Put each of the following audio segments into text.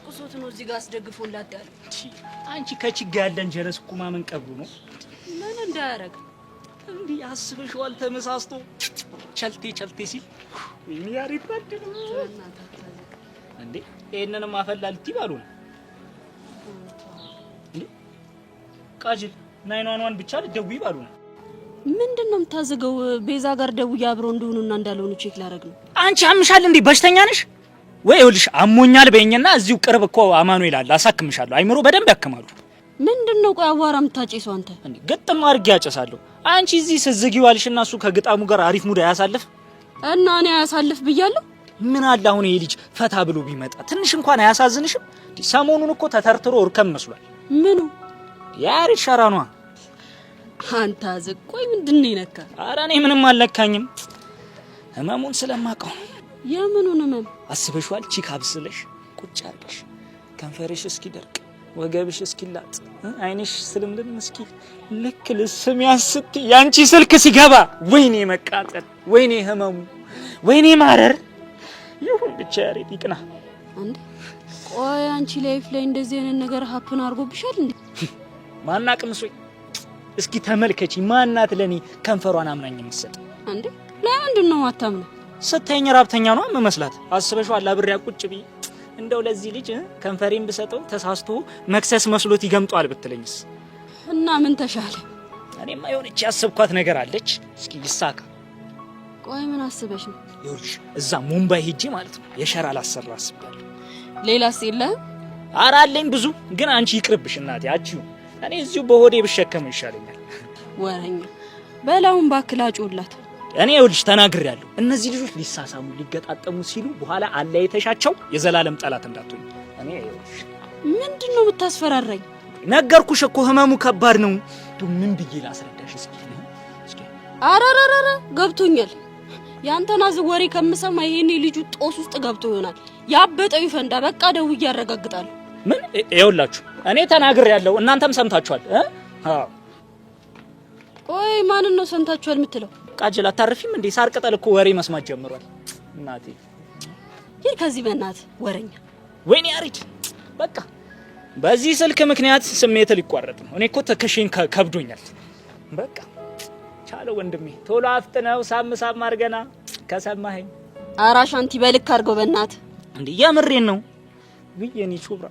ቆስቁሶት ነው እዚህ ጋር አስደግፎላት ያለ? አንቺ ከ chick ጋ ያለን ጀለስ እኮ ማመን ቀብሩ ነው። ምን እንዳያረግ እንዲህ አስበሽዋል? ተመሳስቶ ቸልቴ ቸልቴ ሲል ያሬድ ባድል እንዴ! ይሄንንም አፈላ ልትይ ባሉ ነው እንዴ? ቃጅል 911 ብቻ ልትደውይ ባሉ ነው። ምንድን ነው የምታዘገው? ቤዛ ጋር ደውዬ አብረው እንደሆኑና እንዳልሆኑ check ላደርግ ነው። አንቺ አምሻል እንዴ? በሽተኛ ነሽ ወይ? ይኸውልሽ አሞኛል በይኝና እዚሁ ቅርብ እኮ አማኑኤል አለ፣ አሳክምሻለሁ። አይምሮ በደንብ ያክማሉ። ምንድን ነው ቆይ አዋራ የምታጨሰው አንተ? እንዴ ግጥም አድርጌ ያጨሳለሁ። አንቺ እዚህ ስትዝጊው አልሽና እሱ ከግጣሙ ጋር አሪፍ mood አያሳልፍ እና እኔ አያሳልፍ ብያለሁ። ምን አለ አሁን ይሄ ልጅ ፈታ ብሎ ቢመጣ ትንሽ እንኳን አያሳዝንሽም? ሰሞኑን እኮ ተተርትሮ እርከም መስሏል። ምኑ ያሬድ ሸራ ነዋ። አንተ አዝግ። ቆይ ምንድን ነው የነካ? ኧረ እኔ ምንም አልነካኝም። ህመሙን ስለማውቀው ነው። የምኑን ህመም አስበሽዋል? Chick አብስለሽ ቁጭ አድርገሽ ከንፈርሽ እስኪደርቅ ወገብሽ እስኪላጥ አይንሽ ስልምልም እስኪል ልክ ልስሚያት ስትይ ያንቺ ስልክ ሲገባ ወይኔ መቃጠል፣ ወይኔ ህመሙ፣ ወይኔ ማረር። ይሁን ብቻ ያሬድ ይቅና። እንዴ ቆይ አንቺ life ላይ እንደዚህ አይነት ነገር happen አድርጎብሻል እንዴ? ማናቅም ሶይ እስኪ ተመልከቺ። ማናት ለኔ ከንፈሯን አምናኝ የምትሰጥ? እንዴ ለምንድን ነው ማታምነው? ስታየኝ ራብተኛ ነው የምመስላት። አስበሽዋል? አብሬያ ቁጭ ብዬ እንደው ለዚህ ልጅ ከንፈሬን ብሰጠው ተሳስቶ መክሰስ መስሎት ይገምጧል ብትለኝስ? እና ምን ተሻለ? እኔማ የሆነች ያሰብኳት ነገር አለች። እስኪ ይሳካ። ቆይ ምን አስበሽ ነው? ይኸውልሽ እዛ ሙምባይ ሄጄ ማለት ነው የሸራ ላሰራ አስቤያለሁ። ሌላስ የለህም? ኧረ አለኝ ብዙ፣ ግን አንቺ ይቅርብሽ እናቴ። አቺው እኔ እዚሁ በሆዴ ብሸከም ይሻለኛል። ወረኛ በላውን እባክህ ላጮላት። እኔ ይኸውልሽ ተናግሬያለሁ። እነዚህ ልጆች ሊሳሳሙ ሊገጣጠሙ ሲሉ በኋላ አለያይተሻቸው የዘላለም ጠላት እንዳትሆኝ። እኔ ይኸውልሽ ምንድን ነው የምታስፈራራኝ? ነገርኩሽ እኮ ህመሙ ከባድ ነው። እንደው ምን ብዬ ላስረዳሽ? እስኪ እስኪ አረረረረ ገብቶኛል። ያንተን አዝግ ወሬ ከምሰማ ይሄኔ ልጁ ጦስ ውስጥ ገብቶ ይሆናል። ያበጠው ይፈንዳ። በቃ ደውዬ አረጋግጣለሁ። ምን ይኸውላችሁ፣ እኔ ተናግሬያለሁ፣ እናንተም ሰምታችኋል። አዎ። ቆይ ማንን ነው ሰምታችኋል የምትለው? ቃጅል አታርፊም እንዴ? ሳር ቅጠል እኮ ወሬ መስማት ጀምሯል። እናቴ ይህ ከዚህ በእናትህ ወረኛ። ወይኔ ያሬድ፣ በቃ በዚህ ስልክ ምክንያት ስሜት ሊቋረጥ ነው። እኔ እኮ ትከሻዬን ከብዶኛል። በቃ ቻለው ወንድሜ፣ ቶሎ አፍጥነው ሳም ሳም አድርገና ከሰማኸኝ። ኧረ አሻንቲ በልክ አድርገው በእናትህ። እንዴ የምሬን ነው። ውይ የኔ ቹብራ፣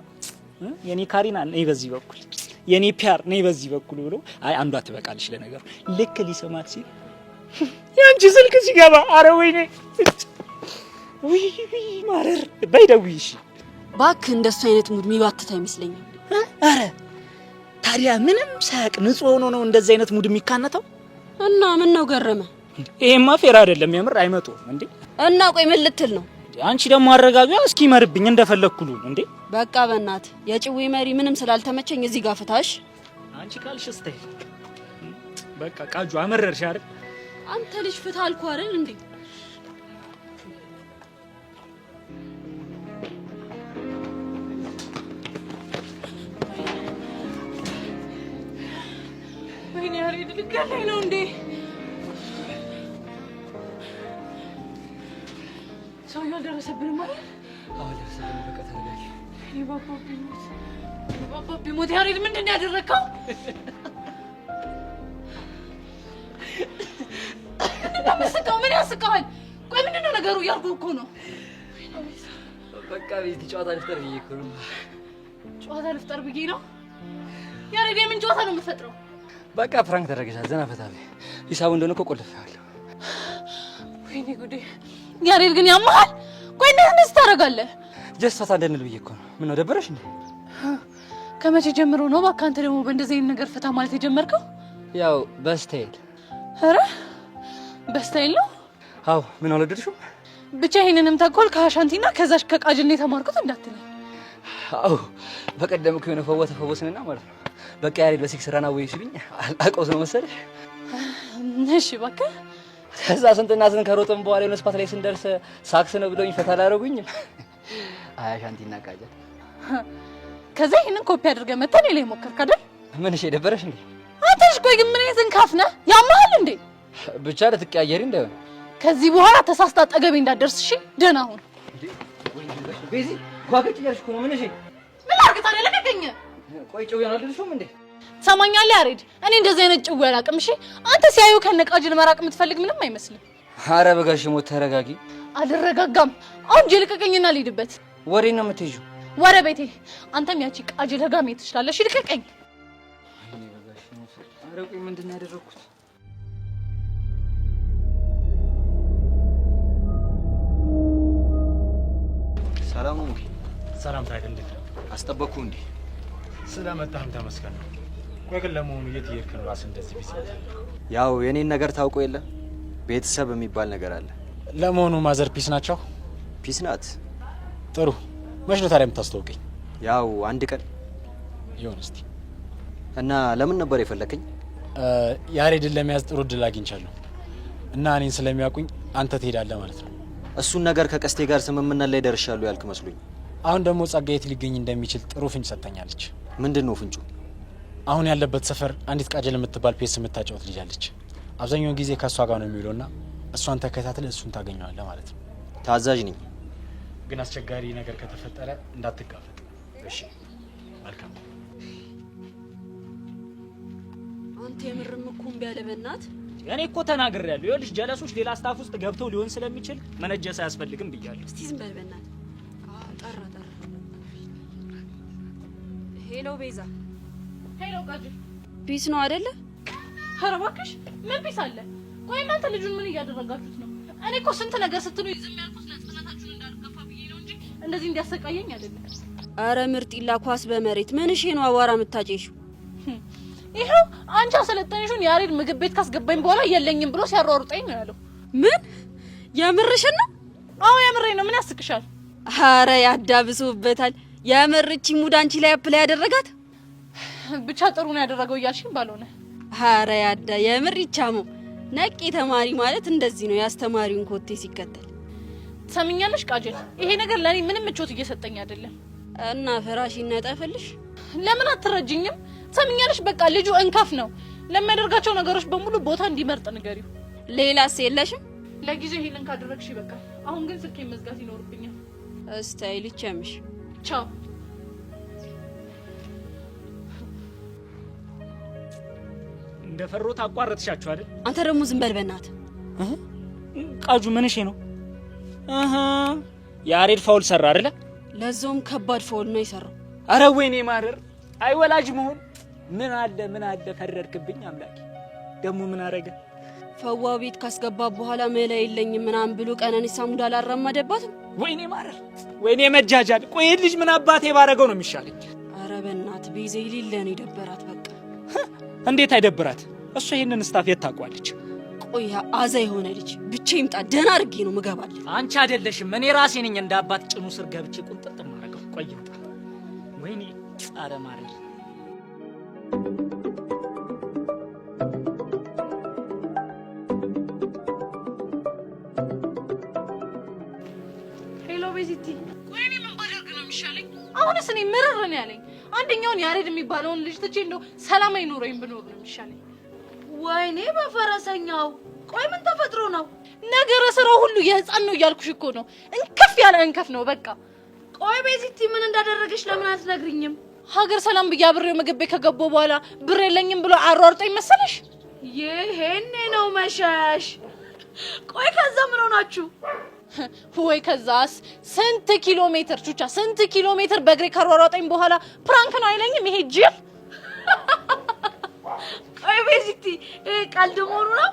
የኔ ካሪና ነይ በዚህ በኩል፣ የኔ ፒያር ነይ በዚህ በኩል ብሎ አይ አንዷ ትበቃለች። ለነገሩ ልክ ሊሰማት ሲል ያንቺ ስልክ ሲገባ አረ ወይኔ ውይ ውይ ማረር። በይ ደውዪ እሺ። እባክህ እንደሱ አይነት mood የሚባትት አይመስለኝም። አረ ታዲያ ምንም ሳያውቅ ንጹህ ሆኖ ነው እንደዚህ አይነት mood የሚካነተው? እና ምን ነው ገረመ? ይሄማ fair አይደለም። የምር አይመጡም እንዴ? እና ቆይ ምን ልትል ነው? አንቺ ደግሞ አረጋጊዋ እስኪ መርብኝ እንደፈለግኩ ልሁን እንዴ? በቃ በእናትህ የጭዌ መሪ ምንም ስላልተመቸኝ እዚህ ጋር ፍታሽ። አንቺ ካልሽ style በቃ ቃጁ አመረርሽ አይደል? አንተ ልጅ ፍታ አልኩህ አይደል እንዴ? ወይኔ ያሬድ ልገለኝ ነው እንዴ? ሰውዬው አልደረሰብንም አይደል? አዎ አልደረሰብንም። በቃ ተረጋጊ። እኔ ባባቢ ሞት፣ ባባቢ ሞት። ያሬድ ምንድን ነው ያደረግከው? ምንድን ነው የምትስቀው? ምን ያስቀዋል? ቆይ ምንድን ነው ነገሩ እያልኩህ እኮ ነው። በቃ ቤቲ ጨዋታ ልፍጠር ብዬ እኮ ነው። ጨዋታ ልፍጠር ብዬ ነው? ያሬድ የምን ጨዋታ ነው የምትፈጥረው? በቃ prank ተደረገሻል። ዘና ፈታ በይ። ሂሳቡ እንደሆነ እኮ ቆልፌዋለሁ። ወይኔ ጉዴ! ያሬድ ግን ያመሃል። ቆይ እንዴት እንደዚህ ታደርጋለህ? Just ፈታ እንድንል ብዬ እኮ ነው። ምነው ደበረሽ እንዴ? ከመቼ ጀምሮ ነው እባክህ አንተ ደግሞ በእንደዚህ አይነት ነገር ፈታ ማለት የጀመርከው? ያው በ style። ኧረ በ style ነው? አዎ። ምን አልወደድሽውም? ብቻ ይሄንንም ተንኮል ከአሻንቲና ከዛሽ ከቃጅል ነው የተማርኩት እንዳትለኝ። አዎ በቀደም እኮ የሆነ ፈወ ተፈወስንና ማለት ነው። በቃ ያሬድ በሲክስ ራና ወይ ሲሉኝ አውቀውት ነው መሰለሽ። እሺ እባክህ። ከዛ ስንትና ስንት ከሮጥን በኋላ የሆነ spot ላይ ስንደርስ ሳክስ ነው ብለውኝ ፈታ አላደረጉኝም። አይ አሻንቲና ቃጀል። ከዛ ይሄንን ኮፒ አድርገህ መተህ እኔ ላይ ሞከርክ አይደል? ምን እሺ ደበረሽ እንዴ? አንተ ልጅ ቆይ ግን ምን አይነት እንካፍ ነህ? ያመሃል እንዴ? ብቻ ልትቀያየሪ እንዳይሆን። ከዚህ በኋላ ተሳስታ አጠገቤ እንዳትደርስ እሺ? ደህና ሁን። ቤዚ ጓገጭ እያልሽ እኮ ነው። ምን? እሺ ምን ላድርግ ታዲያ? ልቀቀኝ። ቆይ ጭው አልደረስሽም እንዴ? ትሰማኛለህ ያሬድ? እኔ እንደዚህ አይነት ጭው አላውቅም። እሺ አንተ ሲያዩ ከነቃጅል መራቅ የምትፈልግ ምንም አይመስልም። አረ በጋሽ ሞት ተረጋጊ። አልረጋጋም። አሁን እጄ ልቀቀኝና ልሂድበት። ወዴት ነው የምትሄጂው? ወደ ቤቴ። አንተም ያቺ ቃጅል ጋር መሄድ ትችላለህ። እሺ ልቀቀኝ። አረ ቆይ ምንድን ነው ያደረኩት? ሰላም ነው። ሰላም ታዲያ እንዴት ነው? አስጠበቅኩህ እንዴ? ስለመጣህም ተመስገን ነው። ቆይ ግን ለመሆኑ የት እየሄድክ ነው ራስህ እንደዚህ busy? ያው የኔን ነገር ታውቆ የለ ቤተሰብ የሚባል ነገር አለ። ለመሆኑ mother peace ናቸው? Peace ናት። ጥሩ። መች ነው ታዲያ የምታስተዋውቀኝ? ያው አንድ ቀን ይሁን እስቲ። እና ለምን ነበር የፈለከኝ? ያሬድን ለመያዝ ጥሩ እድል አግኝቻለሁ እና እኔን ስለሚያውቁኝ አንተ ትሄዳለህ ማለት ነው። እሱን ነገር ከቀስቴ ጋር ስምምነት ላይ ደርሻለሁ ያልክ መስሎኝ። አሁን ደግሞ ጸጋ የት ሊገኝ እንደሚችል ጥሩ ፍንጭ ሰጥታኛለች። ምንድን ነው ፍንጩ? አሁን ያለበት ሰፈር አንዲት ቃጀል የምትባል ፔስ የምታጫወት ልጅ አለች። አብዛኛውን ጊዜ ከእሷ ጋር ነው የሚውለውና እሷን ተከታትለህ እሱን ታገኘዋለህ ማለት ነው። ታዛዥ ነኝ። ግን አስቸጋሪ ነገር ከተፈጠረ እንዳትጋፈጥ። እሺ። መልካም። አንተ የምርም እኮ እምቢ አለ በእናትህ። እኔ እኮ ተናግሬያለሁ። ይኸውልሽ ጀለሶች ሌላ staff ውስጥ ገብተው ሊሆን ስለሚችል መነጀስ አያስፈልግም ብያለሁ። እስቲ ዝም በል በእናትህ። አዎ ጠራ ጠራ። Hello ቤዛ። Hello ቃጅል። Peace ነው አይደለ? ኧረ እባክሽ ምን peace አለ? ቆይ እናንተ ልጁን ምን እያደረጋችሁት ነው? እኔ እኮ ስንት ነገር ስትሉ ዝም ያልኩት ነፃነታችሁን እንዳልገፋ ብዬ ነው እንጂ እንደዚህ እንዲያሰቃየኝ አይደለም። አረ ምርጢላ ኳስ በመሬት ምንሽ ነው አቧራ የምታጨሽው? ይኸው አንቺ አሰለጠንሽውን ያሬድ ምግብ ቤት ካስገባኝ በኋላ የለኝም ብሎ ሲያሯሩጠኝ ነው ያለው። ምን የምርሽን ነው? አዎ የምሬ ነው። ምን ያስቅሻል? አረ ያዳብሱበታል። የምርቺ mood አንቺ ላይ apply ያደረጋት ብቻ ጥሩ ነው ያደረገው እያልሽኝ ባልሆነ። አረ ያዳ የምር ይቻሙ ነቂ ተማሪ ማለት እንደዚህ ነው፣ ያስተማሪውን ኮቴ ሲከተል። ትሰሚኛለሽ ቃጀል፣ ይሄ ነገር ለእኔ ምንም ምቾት እየሰጠኝ አይደለም። እና ፍራሽ ይነጠፍልሽ። ለምን አትረጅኝም? ትሰሚኛለሽ? በቃ ልጁ እንከፍ ነው። ለሚያደርጋቸው ነገሮች በሙሉ ቦታ እንዲመርጥ ንገሪው። ሌላስ የለሽም? ለጊዜው ይሄንን ካደረግሽ ይበቃል። አሁን ግን ስልኬን መዝጋት ይኖርብኛል። እስታይ ልቸምሽ። ቻው። እንደ ፈሮት አቋረጥሻችሁ አይደል? አንተ ደግሞ ዝም በል በእናትህ። ቃጁ ምንሽ ነው? እህ ያሬድ foul ሰራ አይደለ? ለዛውም ከባድ foul ነው የሰራው። አረ ወይኔ ማረር! አይ ወላጅ መሆን ምን አለ ምን አለ ፈረድክብኝ አምላኬ። ደግሞ ምን አረገ? ፈዋ ቤት ካስገባ በኋላ መላ የለኝም ምናምን ብሎ ቀነኒሳ mood አላራመደባትም። ወይኔ ማረር! ወይኔ መጃጃል! ቆይ ይሄን ልጅ ምን አባቴ ባረገው ነው የሚሻለኝ? አረ በእናትህ ቤዛ የሌለ ነው የደበራት። በቃ እንዴት አይደብራት? እሷ ይሄንን staff የት ታውቋለች? ቆይ አዛ የሆነ ልጅ ብቻ ይምጣ፣ ደህና አድርጌ ነው ምገባለን። አንቺ አይደለሽም እኔ ራሴ ነኝ እንደ አባት ጭኑ ስር ገብቼ ቁንጥጥ ማረገው። ቆይ ይምጣ። ወይኔ አረ ማረር! Hello ቤዚቲ። ቆይ እኔ ምን ባደርግ ነው የሚሻለኝ? አሁንስ እኔ ምርር ነው ያለኝ። አንደኛውን ያሬድ የሚባለውን ልጅ ትቼ እንደው ሰላም አይኖረኝ ብኖር ነው የሚሻለኝ። ወይኔ በፈረሰኛው! ቆይ ምን ተፈጥሮ ነው? ነገረ ስራው ሁሉ የህፃን ነው እያልኩሽ እኮ ነው። እንከፍ ያለ እንከፍ ነው በቃ። ቆይ ቤዚቲ ምን እንዳደረገሽ ለምን አትነግሪኝም? ሀገር ሰላም ብዬ አብሬው ምግብ ቤት ከገባሁ በኋላ ብር የለኝም ብሎ አሯርጦኝ መሰለሽ? ይሄኔ ነው መሸሽ። ቆይ ከዛ ምን ሆናችሁ? ወይ ከዛስ ስንት ኪሎ ሜትር ቹቻ፣ ስንት ኪሎ ሜትር በእግሬ ካሯሯጠኝ በኋላ prank ነው አይለኝም ይሄ ጅል። ቆይ ቤዚቲ ይሄ ቀልድ መሆኑ ነው?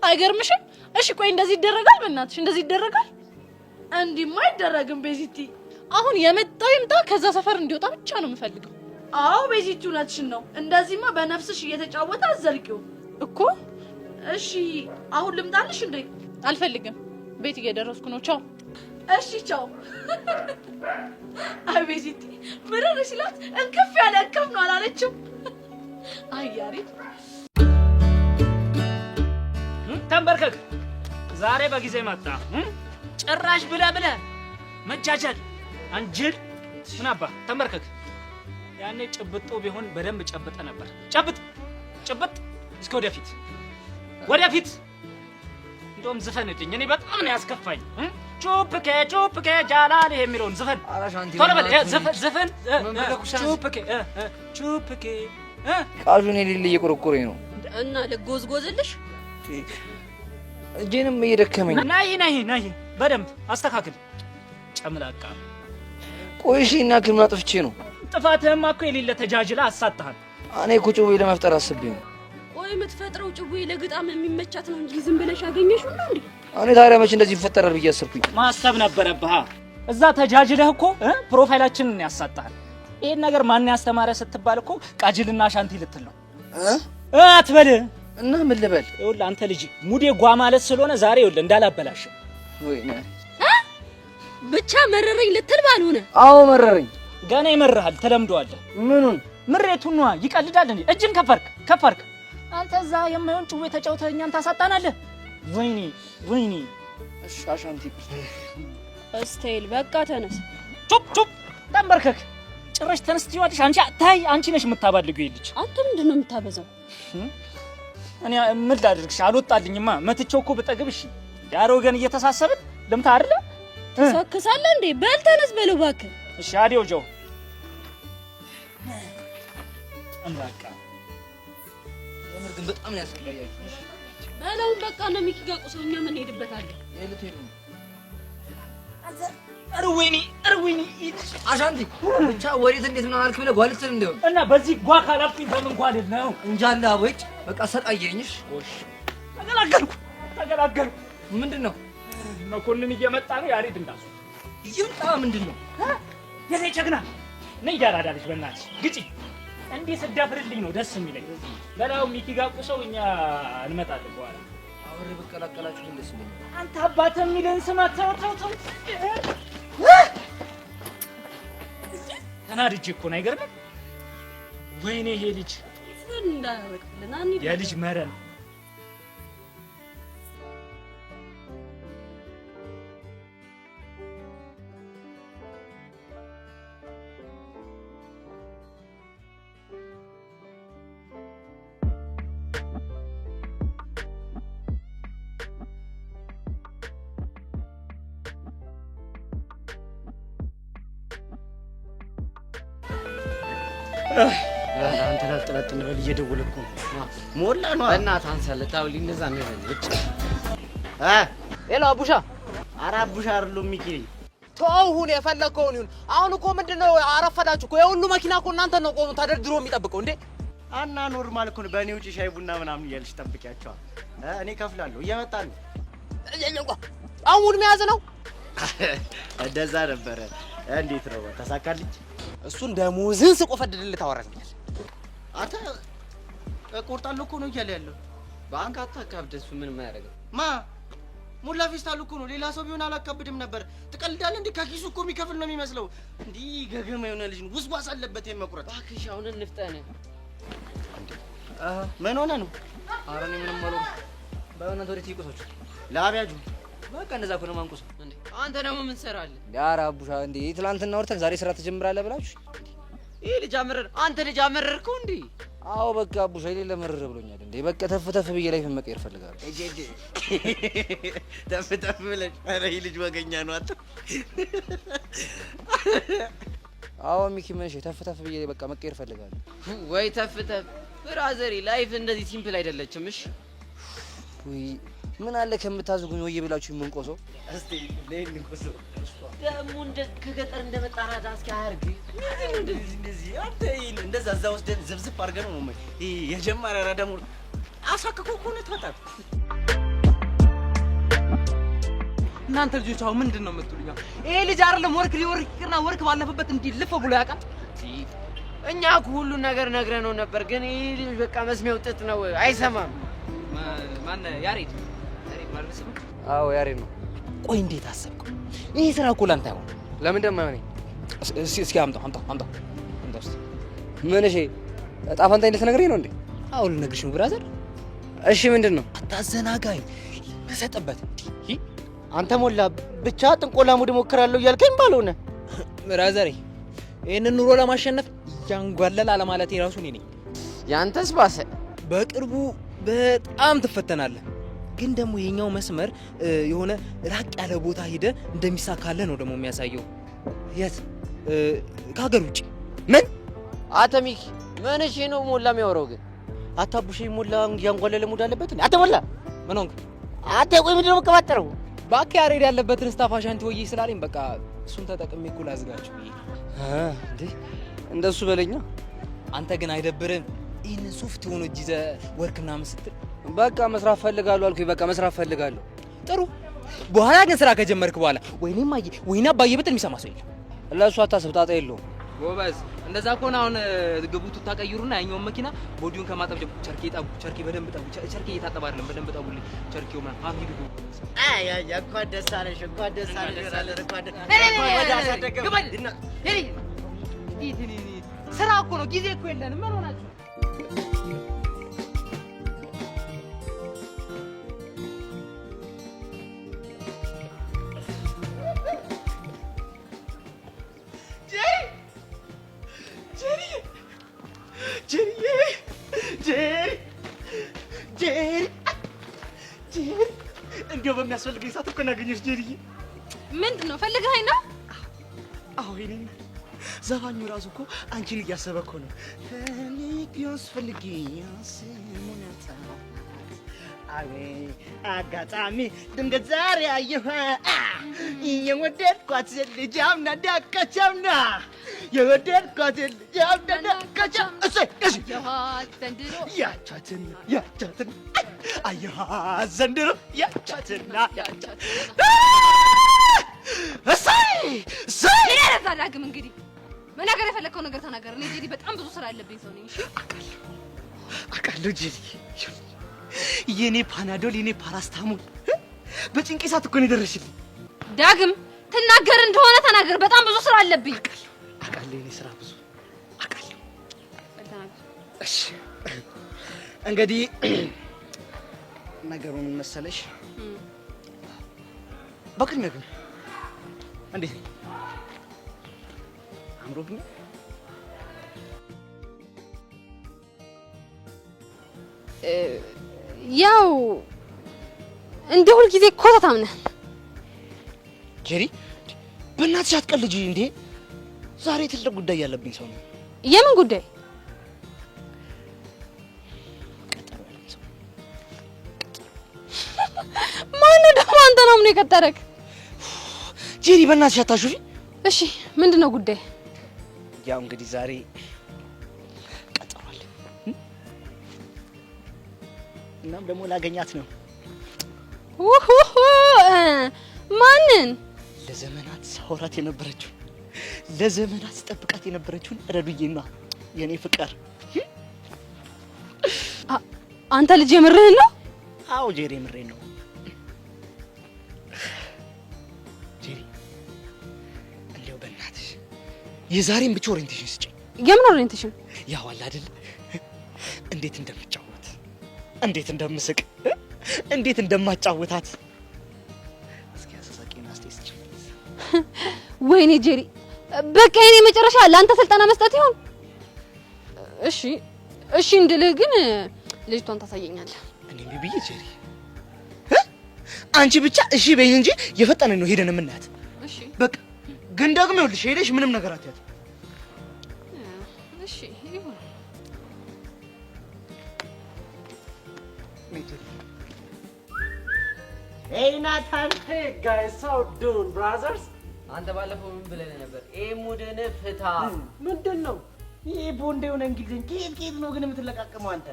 አይገርምሽም? እሺ ቆይ እንደዚህ ይደረጋል? በእናትሽ እንደዚህ ይደረጋል? እንዲህማ አይደረግም ቤዚቲ። አሁን የመጣው ይምጣ፣ ከዛ ሰፈር እንዲወጣ ብቻ ነው የምፈልገው። አዎ ቤዚቲ እውነትሽን ነው። እንደዚህማ በነፍስሽ እየተጫወተ አትዘልቂው እኮ። እሺ አሁን ልምጣልሽ እንዴ? አልፈልግም፣ ቤት እየደረስኩ ነው። ቻው። እሺ ቻው። አይ ቤዚቲ ምርር ሲላት እንክፍ ያለ እንክፍ ነው አላለችም? አይ ያሬድ ተንበርከክ። ዛሬ በጊዜ መጣ። ጭራሽ ብለህ ብለህ መጃጃል አንጅል። ምን አባ ተንበርከክ። ያኔ ጭብጦ ቢሆን በደንብ ጨብጠ ነበር። ጨብጥ ጭብጥ። እስከ ወደፊት ወደፊት። እንደውም ዝፈንልኝ። እኔ በጣም ነው ያስከፋኝ። ጩፕኬ ጩፕኬ ጃላል የሚለውን ዝፈን። ቶሎ በል ዝፈን ዝፈን። ጩፕኬ ጩፕኬ። ቃዡን የሌለ እየቆረቆረኝ ነው። እና ልጎዝጎዝልሽ? እጄንም እየደከመኝ። ነይ ነይ ነይ፣ በደንብ አስተካክል። ጨምላቃ። ቆይ እሺ፣ እና ክል ምን አጥፍቼ ነው? ጥፋትህማ እኮ የሌለ ተጃጅላ አሳጥሃል። እኔ እኮ ጭዌ ለመፍጠር አስቤ ነው። ቆይ የምትፈጥረው ጭዌ ለግጣም የሚመቻት ነው እንጂ ዝም ብለሽ አገኘሽው ነው እንዴ? እኔ ታዲያ መቼ እንደዚህ ይፈጠራል ብዬ አሰብኩኝ። ማሰብ ነበረብህ። እዛ ተጃጅለህ እኮ profile ኣችንን ያሳጣሃል። ይሄን ነገር ማን ያስተማረ ስትባል እኮ ቃጅልና ሻንቲ ልትል ነው። አትበል። እና ምን ልበል? ይኸውልህ አንተ ልጅ mood ኤ ጓ ማለት ስለሆነ ዛሬ ይኸውልህ እንዳላበላሽ። ወይ ብቻ መረረኝ ልትል ባልሆነ። አዎ መረረኝ። ገና ይመርሃል፣ ተለምዶአለህ። ምኑን? ምሬቱን ነዋ። ይቀልዳል እንዴ? እጅን ከፈርክ ከፈርክ። አንተ እዛ የማይሆን ጭዌ ተጫውተህ እኛን ታሳጣናለህ። ወይኔ ወይኔ። እሺ አሻንቲ style በቃ ተነስ። ጩፕ ጩፕ ተንበርከክ። ጭራሽ ተነስ ትይዋለሽ አንቺ። ታይ አንቺ ነሽ የምታባልጊው ልጅ። አንተ ምንድን ነው የምታበዛው? እኔ ምን ላድርግሽ? አልወጣልኝማ። መትቼው እኮ ብጠግብሽ ያረ ወገን እየተሳሰብን ልምታ አይደለ? ትሰክሳለህ እንዴ? በል ተነስ በለው እባክህ። እሺ አዲዮ ጆ በቃ የምር ግን በጣም ነው ያስቀያችሁ። በለውን በቃ እነ ሚኪ ጋር ቁሰው እኛ ምን እንሄድበታለን? ኧረ ወይኔ ኧረ ወይኔ። አሻንቲ ብቻ ወዴት እንዴት ምናምን አልክ ብለህ ጓ ልትል እንደሆነ እና በዚህ ጓ ካላልኩኝ በምን ጓ ልል ነው? እንጃላ ወይጭ በቃ ሰቃየኝሽ። ተገላገልኩ ተገላገልኩ። ምንድን ነው መኮንን እየመጣ ነው። ያሬድ እንዳሱ ይምጣ። ምንድን ነው የኔ ጀግና ነይ ያራዳ ልጅ በእናትሽ ግጪ። እንዲህ ስዳፍርልኝ ነው ደስ የሚለኝ። በላው ሚኪ ጋር ቁሰው እኛ እንመጣለን በኋላ። አብሬ ብቀላቀላችሁ ግን ደስ ይለኛል። አንተ አባትህ የሚልህን ስማ። ተው ተው ተው። ተናድጄ እኮ ነው። አይገርምም? ወይኔ ይሄ ልጅ የልጅ መረን። አንተ ላጥ እንበል፣ እየደወለ እኮ ነው። ሞላ ነው። በእናትህ አንሳለት። አሁን ሊነዛ እንበል ብቻ። Hello አቡሻ። ኧረ አቡሻ አይደለሁም ሚኪ ነኝ። ተው ሁን፣ የፈለግከውን ይሁን። አሁን እኮ ምንድን ነው አረፈዳችሁ እኮ። የሁሉ መኪና እኮ እናንተ ነው ቆሞ ተደርድሮ የሚጠብቀው እንዴ። እና normal እኮ ነው። በእኔ ውጪ ሻይ ቡና ምናምን እያልሽ ጠብቂያቸዋል። እኔ እከፍላለሁ። እየመጣ ነው። አሁን መያዝ ነው። እንደዛ ነበረ። እንዴት ነው ተሳካልኝ? እሱን ደሞዝህን ስቆፈድድልህ ታወራኛለህ። አንተ እቆርጣለሁ እኮ ነው እያለ ያለው። ባንክ አታካብድ። እሱ ምንም አያደርግም። ማ ሞላ ፌስታል እኮ ነው። ሌላ ሰው ቢሆን አላካብድም ነበር። ትቀልዳለህ እንዴ? ከኪሱ እኮ የሚከፍል ነው የሚመስለው። እንዲህ ገገማ የሆነ ልጅ ነው። ውስዋስ አለበት የመቁረጥ። እባክሽ አሁን እንፍጠን። ምን ሆነ ነው? ኧረ እኔ ምንም አልሆንኩም። በእናትህ ወዴት ይቆሳችሁ? ለአብያጁ በቃ እንደዛ እኮ ነው ማንቁሰው። አንተ ደግሞ ምን ትሰራለህ? ኧረ አቡሻ እንዴ ትናንትና አውርተን ዛሬ ስራ ትጀምራለህ ብላችሁ ይሄ ልጅ አመረር። አንተ ልጅ አመረርከው እንዴ? አዎ በቃ አቡሻ የሌለ መረር ብሎኛል። እንዴ በቃ ተፍ ተፍ ብዬ life መቀየር እፈልጋለሁ። ተፍ ተፍ ብለሽ። ኧረ ይህ ልጅ ወገኛ ነው። አንተ አዎ ሚኪ ምን እሺ፣ ተፍ ተፍ ብዬ በቃ መቀየር እፈልጋለሁ። ወይ ተፍ ተፍ brother ኤ፣ life እንደዚህ simple አይደለችም። እሺ ውይ ምን አለ ከምታዝጉኝ ወይ ብላችሁ የምንቆሰው። እስቲ ነይ እንቆሰው። ደግሞ እንደ ከገጠር እንደመጣ ራዳ እስኪ አያርግ። እንደዚህ እንደዚህ አንተ ይሄን እንደዛ እዛ ወስደን ዝብዝብ አድርገን ነው ይሄ የጀማሪ አራዳ ሙር አሳክኮ እኮ ነው ታጣ። እናንተ ልጆች አሁን ምንድን ነው የምትሉኝ? ይሄ ልጅ አይደለም work ሊወርክ ይቅርና work ባለፈበት እንዲህ ልፍ ብሎ ያውቃል። እኛ እኮ ሁሉን ነገር ነግረነው ነበር፣ ግን ይሄ ልጅ በቃ መስሚያው ጥጥ ነው፣ አይሰማም። ማን ያሬድ? ያሬድ ማለት ነው። አዎ ያሬድ ነው። ቆይ እንዴት አሰብከው? ይሄ ስራ እኮ ላንተ አይሆንም። ለምን እንደማይሆነኝ እስኪ አምጣው አምጣው አምጣው አምጣው እስኪ። ምን እሺ፣ እጣ ፈንታዬን ልትነግረኝ ነው እንዴ? አዎ ልነግርሽ ነው brother። እሺ ምንድን ነው? አታዘናጋኝ፣ መሰጥበት። አንተ ሞላ ብቻ ጥንቆላ mood እሞክራለሁ እያልከኝ ባልሆነ brother ኤ፣ ይህንን ኑሮ ለማሸነፍ እያንጓለል አለማለቴ ራሱ እኔ ነኝ። ያንተስ ባሰ። በቅርቡ በጣም ትፈተናለህ። ግን ደግሞ የኛው መስመር የሆነ ራቅ ያለ ቦታ ሂደ እንደሚሳካለ ነው ደግሞ የሚያሳየው። የት? ከሀገር ውጭ። ምን? አቶ ሚኪ ምን እሺ ነው ሞላ የሚያወራው ግን? አታቡሽ ሞላ ያንጓለለ mood አለበት እንዴ? አተ ሞላ ምን ሆንክ? አተ ቆይ ምንድን ነው የምቀባጠረው? እባክህ ያሬድ ያለበትን staff አሻንቲ ወዬ ስላለኝ በቃ እሱን ተጠቅሜ እኮ ላዝጋችሁ ብዬ። እንዴ እንደሱ በለኛ። አንተ ግን አይደብርም? ይህንን soft የሆነ እጅ ይዘህ work ምናምን ስትል በቃ መስራት ፈልጋለሁ አልኩኝ። በቃ መስራት ፈልጋለሁ። ጥሩ። በኋላ ግን ስራ ከጀመርክ በኋላ ወይኔ ማየ ወይኔ አባዬ ብትል የሚሰማ ሰው የለም። ለእሱ አታስብ፣ ጣጣ የለውም። ጎበዝ። እንደዛ ከሆነ አሁን ግቡቱ ታቀይሩና ያኛውን መኪና body ውን ከማጠብ ጀምሮ ቸርኬ ጠቡ፣ ቸርኬ በደንብ ጠቡ፣ ቸርኬ እየታጠበ አይደለም፣ በደንብ ጠቡልኝ። ቸርኬው ምናምን አሁን ሂዱ ግቡ። አይ አይ እንኳን ደስ አለሽ፣ እንኳን ደስ አለሽ፣ እንኳን ደስ ስራ እኮ ነው፣ ጊዜ እኮ የለንም። ምን ሆናችሁ? ጄሪ ጄሪ፣ እንዲያው በሚያስፈልገኝ ሰዓት እኮ እናገኘሽ ጄሪዬ። ምንድን ነው ፈልገኸኝ ነው? አዎ የእኔ እናት፣ ዘፋኙ ራሱ እኮ አንቺን እያሰበ እኮ ነው። ፈልጊውስ ፈልጊውስ ስሙን ያጣሁት አቤት አጋጣሚ ድንገት ዛሬ አየኋት የወደድኳት ልጅ አምና ዳካቻምና የወደድኳት ልጅ አምና ዳካቻ እሰይ እሺ አየኋት ዘንድሮ ያቻትና ያቻትና አየኋት ዘንድሮ ያቻትና ያቻት እሰይ እሰይ። እኔ ያለዛ ዳግም እንግዲህ መናገር የፈለግከው ነገር ተናገር። እኔ ጄሪ በጣም ብዙ ስራ ያለብኝ ሰው ነኝ። እሺ አውቃለሁ ጄሪ፣ የኔ ፓናዶል የኔ ፓራስታሞል በጭንቄ ሰዓት እኮ ነው የደረስሽልኝ። ዳግም ትናገር እንደሆነ ተናገር። በጣም ብዙ ስራ አለብኝ። አውቃለሁ የኔ ስራ ብዙ አውቃለሁ። እሺ እንግዲህ ነገሩ ምን መሰለሽ፣ በቅድሚያ ግን እንዴት ነኝ? አምሮብኛል? ያው እንደ ሁልጊዜ ኮተታም ነህ። ጄሪ በእናትሽ አትቀልጂ እንዴ! ዛሬ ትልቅ ጉዳይ ያለብኝ ሰው ነኝ። የምን ጉዳይ? ማነው ደግሞ አንተን አምኖ የቀጠረክ? ጄሪ በእናትሽ አታሹፊ። እሺ ምንድን ነው ጉዳይ? ያው እንግዲህ ዛሬ ቀጠሮ አለኝ። እናም ደግሞ ላገኛት ነው። ውሁሁ ማንን? ለዘመናት ሳወራት የነበረችውን ለዘመናት ስጠብቃት የነበረችውን ረዱዬና የኔ ፍቅር። አንተ ልጅ የምርህን ነው? አዎ ጄሪ የምሬን ነው። ጄሪ እንደው በእናትሽ የዛሬን ብቻ orientation ስጪኝ። የምን orientation? ያው አለ አይደል እንዴት እንደምጫወት፣ እንዴት እንደምስቅ፣ እንዴት እንደማጫወታት እስኪ አሳሳቂን አስተያየት ስጪኝ። ወይኔ ጄሪ በቃ የኔ መጨረሻ ለአንተ ስልጠና መስጠት ይሆን? እሺ እሺ እንድልህ ግን ልጅቷን ታሳየኛለህ። እኔ እምቢ ብዬ ጄሪ አንቺ ብቻ እሺ በይኝ እንጂ የፈጠነ ነው ሄደን የምናያት። እሺ በቃ ግን ደግሞ ይኸውልሽ ሄደሽ ምንም ነገር አትያት። እሺ ይሁን። Hey Nathan. Hey guys, how doing brothers? አንተ ባለፈው ምን ብለህ ነበር? ይሄ mood ህን ፍታ። ምንድን ነው ይሄ ቦንድ የሆነ እንግሊዝኛ ከየት ከየት ነው ግን የምትለቃቀመው አንተ?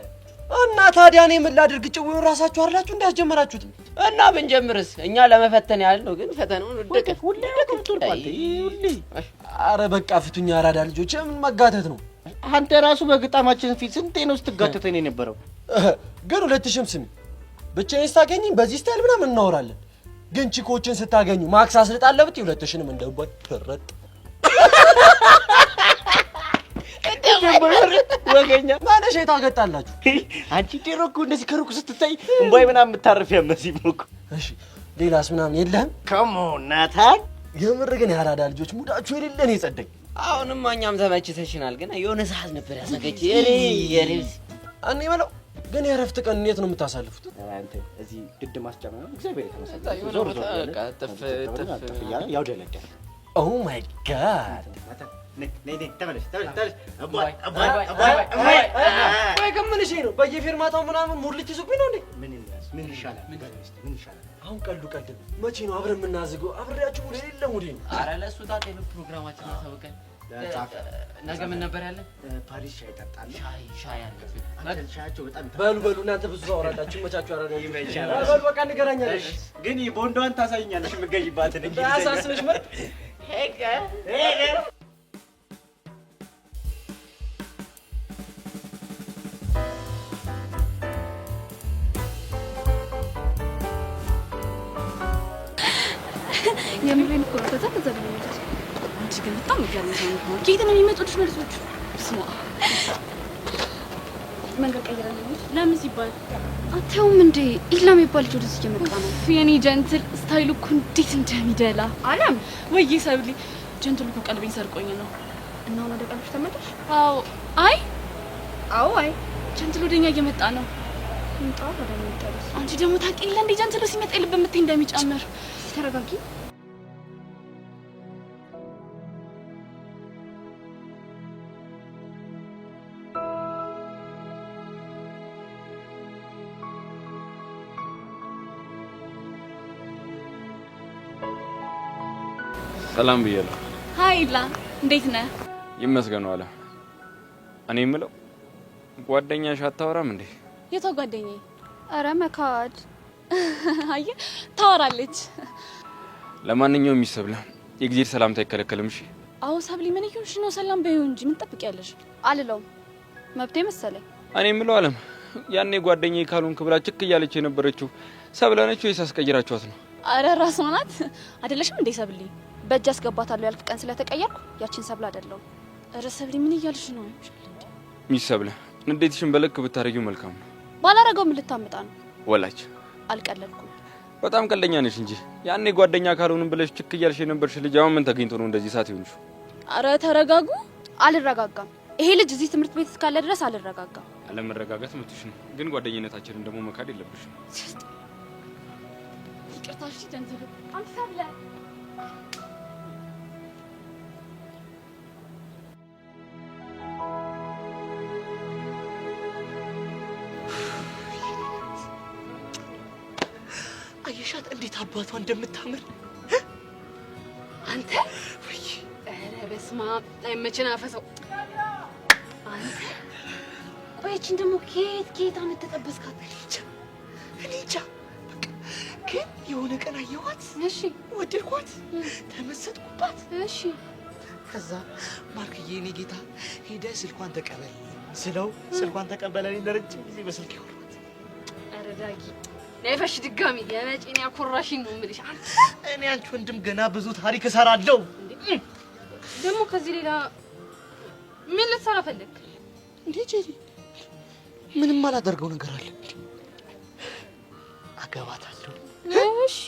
እና ታዲያ እኔ ምን ላድርግ? ጭውውን ራሳችሁ አይደላችሁ እንዳስጀመራችሁት? እና ብንጀምርስ እኛ ለመፈተን ያህል ነው፣ ግን ፈተናውን ወደቀ። ሁሌ ሁሌ። አረ በቃ ፍቱኛ፣ አራዳ ልጆች፣ ምን መጋተት ነው? አንተ ራሱ በግጣማችን ፊት ስንቴ ነው ስትጋተተን የነበረው? ግን ሁለትሽም ስሚ፣ ብቻዬን ስታገኘኝ በዚህ style ምናምን እናወራለን። ግን chick ኦችን ስታገኙ ማክስ አስልጣለሁ ብትይ ሁለትሽንም እንደባይ ፍረጥ ወገኛ ማነሽ የታገጣላችሁ? አንቺ ድሮ እኮ እንደዚህ ከሩቅ ስትታይ እምቧይ ምናምን የምታርፍ ያመስል እኮ። እሺ ሌላስ ምናምን የለህም? Come on ናታን። የምር ግን የአራዳ ልጆች mood ኣችሁ የሌለ ነው የጸደኝ። አሁንማ እኛም ተመችተሽናል፣ ግን የሆነ ሰዓት ነበር ያሰገች። እኔ እኔ የምለው ግን የእረፍት ቀን እንዴት ነው የምታሳልፉት? እንትን እዚህ ድድ ማስጫ ምናምን እግዚአብሔር የተመሰገነ እዛ የሆነ ዞር ቦታ ዞር እያለ በቃ ጥፍ ጥፍ ጥፍ እያለ ያውደለዳል። Oh my God. ቆይ ግን ምን እሺ ነው በየፌርማታው ምናምን mood ልትይዙብኝ ነው እንዴ? ምን እንያዝ? ምን ይሻላል? ምን ይሻላል? አሁን ቀልዱ ቀልድ ነው። መቼ ነው አብረን የምናዝገው? አብሬያችሁ mood የሌለ mood ኤ ነው። ኧረ ለእሱ ጣጣ የለም። ፕሮግራማችንን አሳውቀን። ጻፍ። ነገ ምን ነበር ያለን? ፓሪስ ሻይ እጠጣለሁ። ሻይ ሻይ አለብን። አንተ ሻያቸው በጣም ይጣፍጣል። በሉ በሉ እናንተ ብዙ ታወራላችሁ፣ መቻችሁ አራዳ። ይመቻል። በሉ በቃ እንገናኛለን። ግን ቦንዷን ታሳይኛለሽ የምገዥባትን እንግሊዘኛ። አያሳስብሽ መጥ የምሬን እኮ ነው። ከዛ ከዛ ነው የሚመጡት። አንቺ ግን በጣም የሚገርም ሰው ነው። ከየት ነው የሚመጡልሽ መልሶቹ? ስማ መንገድ ቀይረን ነው። ለምን ሲባል አታዩም እንዴ? ኢላ የሚባል ልጅ ወደዚህ እየመጣ ነው። የኔ gentle style ኡ እኮ እንዴት እንደሚደላ አለም ወይዬ ሰብሊ፣ gentle ኡ እኮ ቀልቤን ሰርቆኝ ነው። እና አሁን ወደ ቀልብሽ ተመለሽ? አዎ አይ አዎ አይ gentle ወደኛ እየመጣ ነው። ይምጣ ወደ የሚጠሩት። አንቺ ደግሞ ታውቂ የለ እንዴ gentle ኡ ሲመጣ የልብ ምቴ እንደሚጨምር። እስኪ ተረጋጊ። ሰላም ብያለሁ። Hi ኢላ፣ እንዴት ነህ? ይመስገን አለ። እኔ የምለው ጓደኛሽ አታወራም እንዴ? የቷ ጓደኛዬ? ኧረ መካድ አየህ ታወራለች። ለማንኛውም ይሰብለ የእግዚአብሔር ሰላምታ አይከለከልም። እሺ አዎ ሰብሊ፣ ምን እየሆንሽ ነው? ሰላም በይው እንጂ ምን ትጠብቂያለሽ? አልለውም፣ መብቴ መሰለኝ። እኔ የምለው አለም ያኔ ጓደኛዬ ካልሆንክ ብላ ችክ እያለች የነበረችው ሰብለ ነች ወይስ አስቀይራችኋት ነው? አረ ራሷ ናት። አይደለሽም እንዴ ሰብሊ? በእጅ አስገባታለሁ ያልክ ቀን ስለተቀየርኩ ያችን ሰብለ አይደለሁም። ኧረ ሰብሊ ምን እያልሽ ነው? Miss ሰብለ ንዴትሽን በልክ ብታደርጊው መልካም ነው። ባላረገው ምን ልታመጣ ነው? ወላች አልቀለድኩም። በጣም ቀልደኛ ነሽ እንጂ ያኔ ጓደኛ ካልሆንም ብለሽ ችክ እያልሽ የነበርሽ ልጅ አሁን ምን ተገኝቶ ነው እንደዚህ ሰዓት ይሆንሽ? አረ ተረጋጉ። አልረጋጋም። ይሄ ልጅ እዚህ ትምህርት ቤት እስካለ ድረስ አልረጋጋም። አለመረጋጋት መብትሽ ነው፣ ግን ጓደኝነታችንን ደግሞ መካድ የለብሽም። ይቅርታ እሺ gentle ኡ። አንተ ሰብለ አየሻት እንዴት አባቷ እንደምታምር አንተ ኧረ በስመ አብ አይመችን አፈሰው። አንተ ቆይ ይህቺን ደግሞ ከየት ከየት አመት ተጠበስካት? እኔ እንጃ። በቃ ግን የሆነ ቀን አየኋት፣ እሺ ወደድኳት፣ ተመሰጥኩባት። እሺ ከዛ ማርክዬ የኔ ጌታ ሄደህ ስልኳን ተቀበል ስለው ስልኳን ተቀበለልኝ። ለረጅም ጊዜ በስልክ ያወራኋት። ኧረ ዳጊ ነይ ድጋሚ የመጪን ያኮራሽኝ ነው የምልሽ። አንተ እኔ አንቺ ወንድም ገና ብዙ ታሪክ እሰራለሁ። ደግሞ ከዚህ ሌላ ምን ልትሰራ ፈለግ? እንዴ ጄሪ፣ ምንም አላደርገው ነገር አለ። አገባታለሁ። እሺ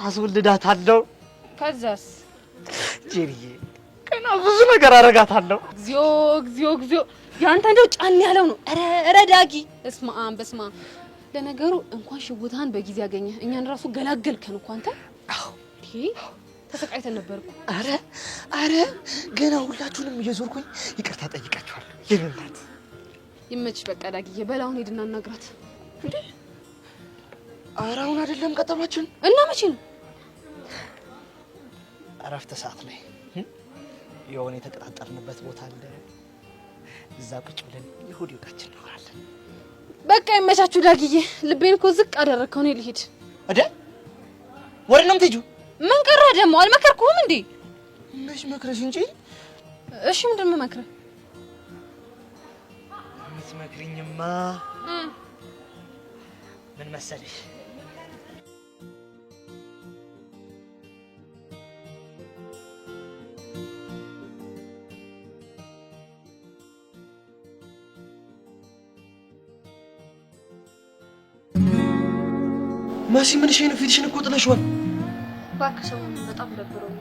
አስወልዳታለሁ። ከዛስ? ጄሪዬ ገና ብዙ ነገር አደርጋታለሁ። እግዚኦ እግዚኦ እግዚኦ! ያንተ እንደው ጫን ያለው ነው። ኧረ ኧረ ዳጊ እስማ በስማ። ለነገሩ እንኳን ሽውታን በጊዜ አገኘህ፣ እኛን ራሱ ገላገልከን እኮ አንተ። አዎ ተሰቃይተን ነበር እኮ። አረ አረ ገና ሁላችሁንም እየዞርኩኝ ይቅርታ ጠይቃችኋለሁ። የኔ እናት ይመችሽ። በቃ ዳጊዬ፣ በል አሁን ሂድና አናግራት። እንዴ ኧረ አሁን አይደለም ቀጠሯችን። እና መቼ ነው? እረፍት ሰዓት ላይ የሆነ የተቀጣጠርንበት ቦታ አለ። እዛ ቁጭ ብለን የሆድ ወጋችን እናወራለን። በቃ ይመቻችሁ ዳጊዬ። ልቤን እኮ ዝቅ አደረግከው። እኔ ልሂድ። ወደ ወደ ነው የምትሄጂው? ምን ቀረህ ደግሞ? አልመከርኩህም እንዴ? መች መክረሽ እንጂ። እሺ ምንድን ነው የምመክርህ? የምትመክሪኝማ ምን መሰለሽ፣ መሲ ምን ነው? ፊትሽን እኮ ጥለሽዋል። እባክህ ሰሞኑን በጣም ደብሮኛል።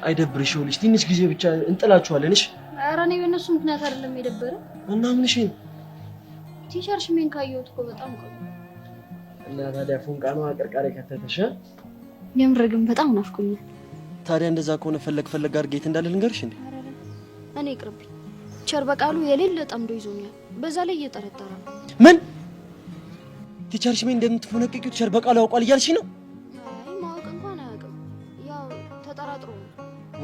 አይደብርሽ፣ ይኸውልሽ ትንሽ ጊዜ ብቻ እንጥላችኋለን። እሺ? ኧረ እኔ በእነሱ ምክንያት አይደለም የደበረኝ። እና ምን ነው? Teacher ሽሜን ካየሁት እኮ በጣም ቆየ። እና ታዲያ ፎንቃ ነው አቀርቃሪ ከተተሽ? የምር ግን በጣም ናፍቆኛል። ታዲያ እንደዛ ከሆነ ፈለግ ፈለግ አድርጌ የት እንዳለ ልንገርሽ እንዴ? እኔ ይቅርብኝ። ቸር በቃሉ የሌለ ጠምዶ ይዞኛል። በዛ ላይ እየጠረጠረ ነው። ምን teacher ሽሜ እንደምትፎነቅቂው teacher በቃሉ ያውቋል እያልሽ ነው? አይ ማወቅ እንኳን አያውቅም፣ ያው ተጠራጥሮ ነው።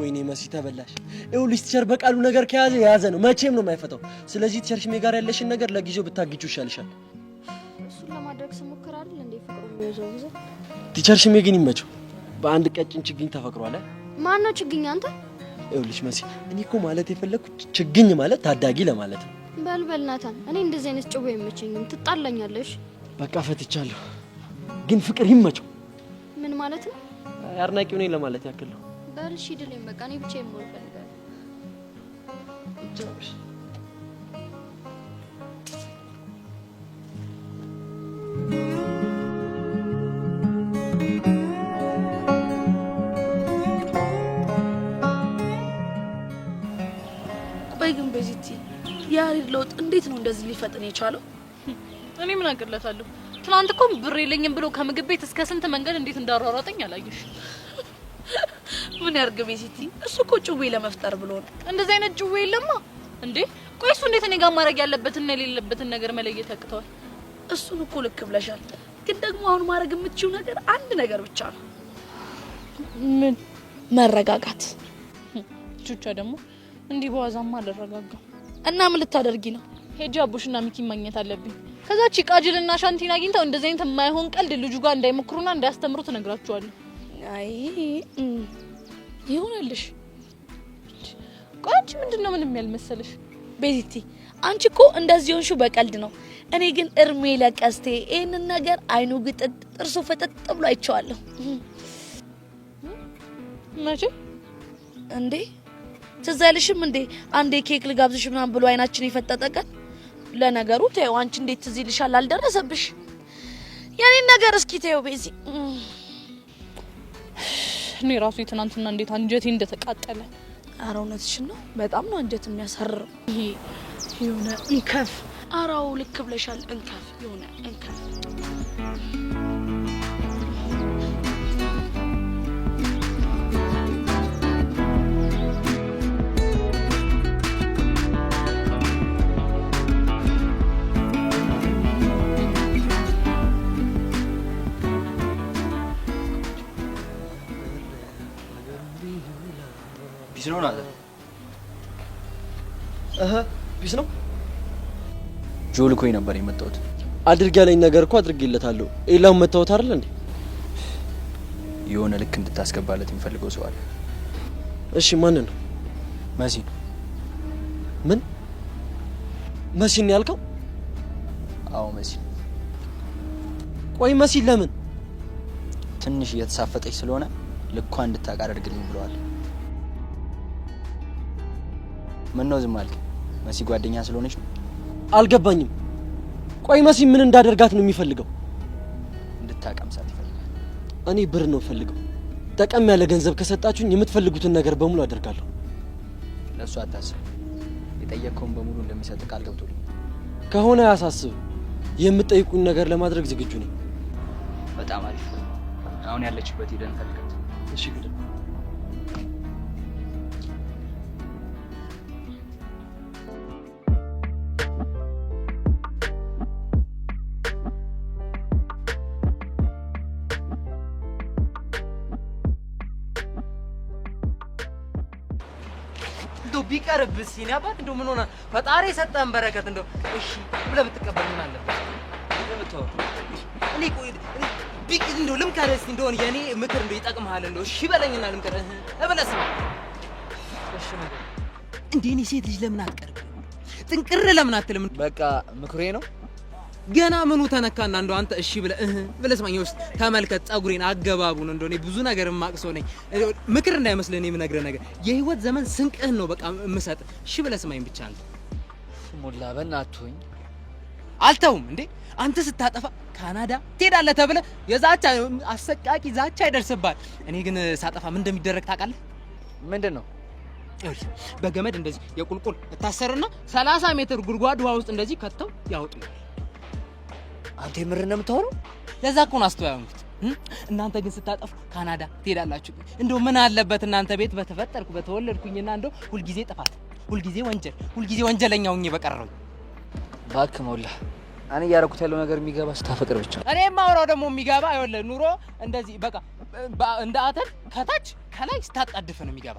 ወይኔ መሲ ተበላሽ። ይኸውልሽ teacher በቃሉ ነገር ከያዘ የያዘ ነው፣ መቼም ነው የማይፈታው። ስለዚህ teacher ሽሜ ጋር ያለሽን ነገር ለጊዜው ብታግጂው ይሻልሻል። እሱን ለማድረግ ስሞክር አይደል እንዴ ፍቅሩ የሚይዘው ጊዜ። Teacher ሽሜ ግን ይመቸው፣ በአንድ ቀጭን ችግኝ ተፈቅሯል። ማን ነው ችግኝ? አንተ ይኸውልሽ መሲ፣ እኔ እኮ ማለት የፈለግኩት ችግኝ ማለት ታዳጊ ለማለት ነው። በል በል ናታን፣ እኔ እንደዚህ አይነት ጭው አይመቸኝም። ትጣላኛለሽ። በቃ ፈትቻለሁ፣ ግን ፍቅር ይመቸው። ምን ማለት ነው? አድናቂው ነኝ ለማለት ያክል ነው። በል እሺ ድለኝ፣ በቃ እኔ ብቻዬን መሆን እፈልጋለሁ። ቆይ ግን ቤዚቲ የያሬድ ለውጥ እንዴት ነው እንደዚህ ሊፈጥን የቻለው? እኔ ምን አቅለታለሁ? ትናንት እኮ ብር የለኝም ብሎ ከምግብ ቤት እስከ ስንት መንገድ እንዴት እንዳሯሯጠኝ አላየሽ? ምን ያርግ ቤዚቲ፣ እሱ እኮ ጭዌ ለመፍጠር ብሎ ነው። እንደዚህ አይነት ጭዌ የለማ እንዴ። ቆይ እሱ እንዴት እኔ ጋር ማድረግ ያለበትና የሌለበትን ነገር መለየት ያቅተዋል? እሱን እኮ ልክ ብለሻል። ግን ደግሞ አሁን ማድረግ የምትችይው ነገር አንድ ነገር ብቻ ነው። ምን? መረጋጋት። ቹቻ ደግሞ እንዲህ በዋዛማ አልረጋጋም። እና ምን ልታደርጊ ነው? ሄጄ አቡሽና ሚኪ ማግኘት አለብኝ። ከዛች ቃጅልና ሻንቲን አግኝተው እንደዚህ አይነት የማይሆን ቀልድ ልጁ ጋር እንዳይሞክሩና እንዳያስተምሩ ትነግራቸዋለሁ። አይ ይሁንልሽ። ቆይ አንቺ ምንድነው ምንም ያልመሰለሽ? ቤዚቲ አንቺ እኮ እንደዚህ ሆንሽው በቀልድ ነው። እኔ ግን እርሜ ለቀስቴ ይሄንን ነገር አይኑ ግጥጥ ጥርሱ ፍጥጥ ብሎ አይቼዋለሁ። መቼ እንዴ? ትዝ አይልሽም እንዴ አንዴ ኬክ ልጋብዝሽ ምናምን ብሎ አይናችን የፈጠጠ ቀን? ለነገሩ ተይው፣ አንቺ እንዴት ትዝ ይልሻል? አልደረሰብሽ። የኔን ነገር እስኪ ተይው ቤዚ። እኔ ራሱ የትናንትና እንዴት አንጀቴ እንደተቃጠለ። ኧረ እውነትሽን ነው፣ በጣም ነው አንጀት የሚያሳርረው። ይሄ የሆነ እንከፍ። ኧረ አዎ ልክ ብለሻል። እንከፍ የሆነ እንከፍ። Peace ነው ናዘር? እህ peace ነው። ጆ ልኮኝ ነበር የመጣሁት። አድርግ ያለኝ ነገር እኮ አድርጌለታለሁ። ኤላውን መታወት አይደል እንዴ? የሆነ ልክ እንድታስገባለት የሚፈልገው ሰው አለ። እሺ ማንን ነው? መሲ። ምን መሲን ነው ያልከው? አዎ መሲ። ቆይ መሲ ለምን? ትንሽ እየተሳፈጠች ስለሆነ ልኳ እንድታውቅ አደርግልኝ ብለዋል። ምን ነው ዝም አልክ? መሲ ጓደኛ ስለሆነች ነው? አልገባኝም። ቆይ መሲ ምን እንዳደርጋት ነው የሚፈልገው? እንድታቀምሳት ይፈልጋል። እኔ ብር ነው ፈልገው። ጠቀም ያለ ገንዘብ ከሰጣችሁኝ የምትፈልጉትን ነገር በሙሉ አደርጋለሁ። ለእሱ አታስብ። የጠየቅከውን በሙሉ እንደሚሰጥ ቃል ገብቶልኛል። ከሆነ አያሳስብም። የምትጠይቁኝ ነገር ለማድረግ ዝግጁ ነኝ። በጣም አሪፍ። አሁን ያለችበት ሄደን ፈልጋት። እሺ ግድ እንደው ቢቀርብስ የእኔ አባት እንደው ምን ሆነ? ፈጣሪ የሰጠህን በረከት እንደው እሺ ብለህ ብትቀበል ምን አለበት? እኔ ቆይ ቢቅ እንደው ልምከርህ እስኪ እንደሆነ የእኔ ምክር እንደው ይጠቅምሃል እንደው እሺ በለኝና ልምከርህ እብለህ ስማ። እሺ ነገር እንዴ እኔ ሴት ልጅ ለምን አትቀርብም? ጥንቅር ለምን አትልም? በቃ ምክሬ ነው። ገና ምኑ ተነካና እንደው አንተ እሺ ብለህ እህ ብለህ ስማኝ። ውስጥ ተመልከት ፀጉሬን አገባቡን እንደው እኔ ብዙ ነገር የማውቅ ሰው ነኝ። ምክር እንዳይመስልህ እኔ የምነግርህ ነገር የህይወት ዘመን ስንቅህን ነው በቃ የምሰጥህ። እሺ ብለህ ስማኝ ብቻ አንተ። ሞላ በእናትህ አልተውም እንዴ አንተ ስታጠፋ ካናዳ ትሄዳለህ ተብለህ የዛቻ አሰቃቂ ዛቻ ይደርስብሃል። እኔ ግን ሳጠፋ ምን እንደሚደረግ ታውቃለህ? ምንድን ነው? ይኸውልህ በገመድ እንደዚህ የቁልቁል እታሰርና 30 ሜትር ጉድጓድ ውሃ ውስጥ እንደዚህ ከተው ያወጡኛል። አንተ የምር ነው የምታወራው? ለዛ እኮ ነው አስተዋይ ሆንኩት። እናንተ ግን ስታጠፉ ካናዳ ትሄዳላችሁ። እንደው ምን አለበት እናንተ ቤት በተፈጠርኩ በተወለድኩኝና እንደው ሁልጊዜ ጥፋት፣ ሁልጊዜ ወንጀል፣ ሁልጊዜ ወንጀለኛ ሆኜ በቀረሁኝ። እባክህ ሞላ፣ እኔ እያደረኩት ያለው ነገር የሚገባ ስታፈቅር ብቻ። እኔ የማወራው ደግሞ የሚገባ ይኸውልህ፣ ኑሮ እንደዚህ በቃ እንደ አተል ከታች ከላይ ስታጣድፍ ነው የሚገባ።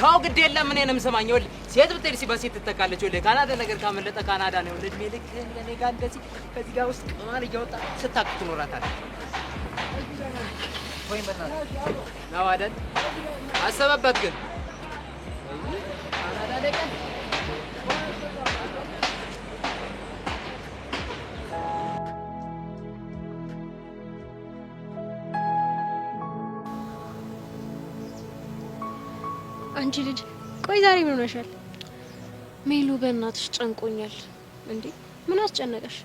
ተው ግድ የለም እኔንም ስማኝ። ይኸውልህ ሴት ብትሄድ በሴት ትተካለች። ይኸውልህ ካናዳ ነገር ካመለጠ ካናዳ ነው። ይኸውልህ እድሜ ልክህን ከእኔ ጋር እንደዚህ ከዚህ ጋር ውስጥ ቅማል እያወጣ ስታክ ትኖራታለህ። ነው አይደል? አሰበበት ግን ካናዳ ላይ ቀን አንቺ ልጅ ቆይ ዛሬ ምን ሆነሻል? ሜሉ በእናትሽ ጨንቆኛል። እንዴ ምን አስጨነቀሽ?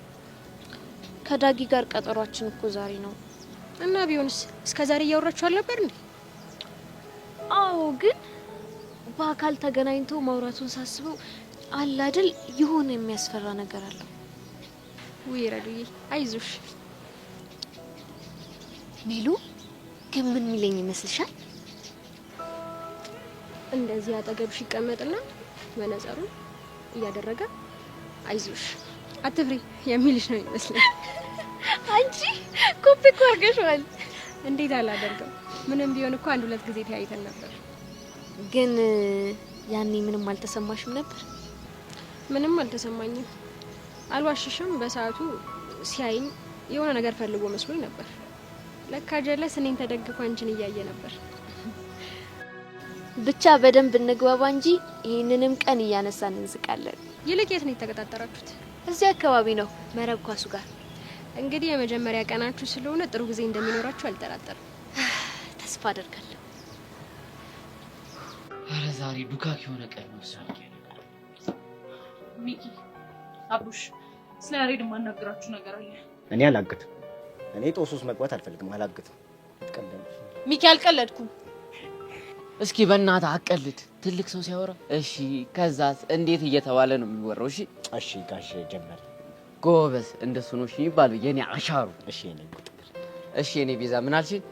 ከዳጊ ጋር ቀጠሯችን እኮ ዛሬ ነው። እና ቢሆንስ እስከ ዛሬ እያወራችሁ አልነበር እንዴ? አዎ፣ ግን በአካል ተገናኝቶ ማውራቱን ሳስበው አለ አይደል የሆነ የሚያስፈራ ነገር አለው። ውይ ረዱዬ አይዞሽ። ሜሉ ግን ምን የሚለኝ ይመስልሻል? እንደዚህ አጠገብሽ ይቀመጥና መነጸሩን እያደረገ አይዞሽ አትፍሪ የሚልሽ ነው ይመስለኝ። አንቺ ኮፒ እኮ አድርገሽዋል። እንዴት አላደርገው? ምንም ቢሆን እኮ አንድ ሁለት ጊዜ ተያይተን ነበር። ግን ያኔ ምንም አልተሰማሽም ነበር? ምንም አልተሰማኝም። አልዋሽሽም። በሰዓቱ ሲያይኝ የሆነ ነገር ፈልጎ መስሎኝ ነበር። ለካ ጀለስ እኔን ተደግፎ አንቺን እያየ ነበር። ብቻ በደንብ እንግባባ እንጂ ይህንንም ቀን እያነሳን እንስቃለን። ይልቅ የት ነው የተቀጣጠራችሁት? እዚህ አካባቢ ነው፣ መረብ ኳሱ ጋር። እንግዲህ የመጀመሪያ ቀናችሁ ስለሆነ ጥሩ ጊዜ እንደሚኖራችሁ አልጠራጠርም። ተስፋ አደርጋለሁ። ኧረ ዛሬ ዱካክ የሆነ ቀን ነው። ሚኪ፣ አቡሽ፣ ስለ ያሬድ የማናግራችሁ ነገር አለ። እኔ አላግትም። እኔ ጦስ ውስጥ መግባት አልፈልግም። አላግትም። ትቀልዳለች። ሚኪ፣ አልቀለድኩም። እስኪ በእናትህ አቀልድ። ትልቅ ሰው ሲያወራ እሺ ከዛስ እንዴት እየተባለ ነው የሚወራው? እሺ እሺ ጋሽ ጀመር ጎበዝ፣ እንደሱ ነው እሺ የሚባለው። የኔ አሻሩ። እሺ የኔ ቁጥር። እሺ የኔ ቤዛ ምን አልሽኝ?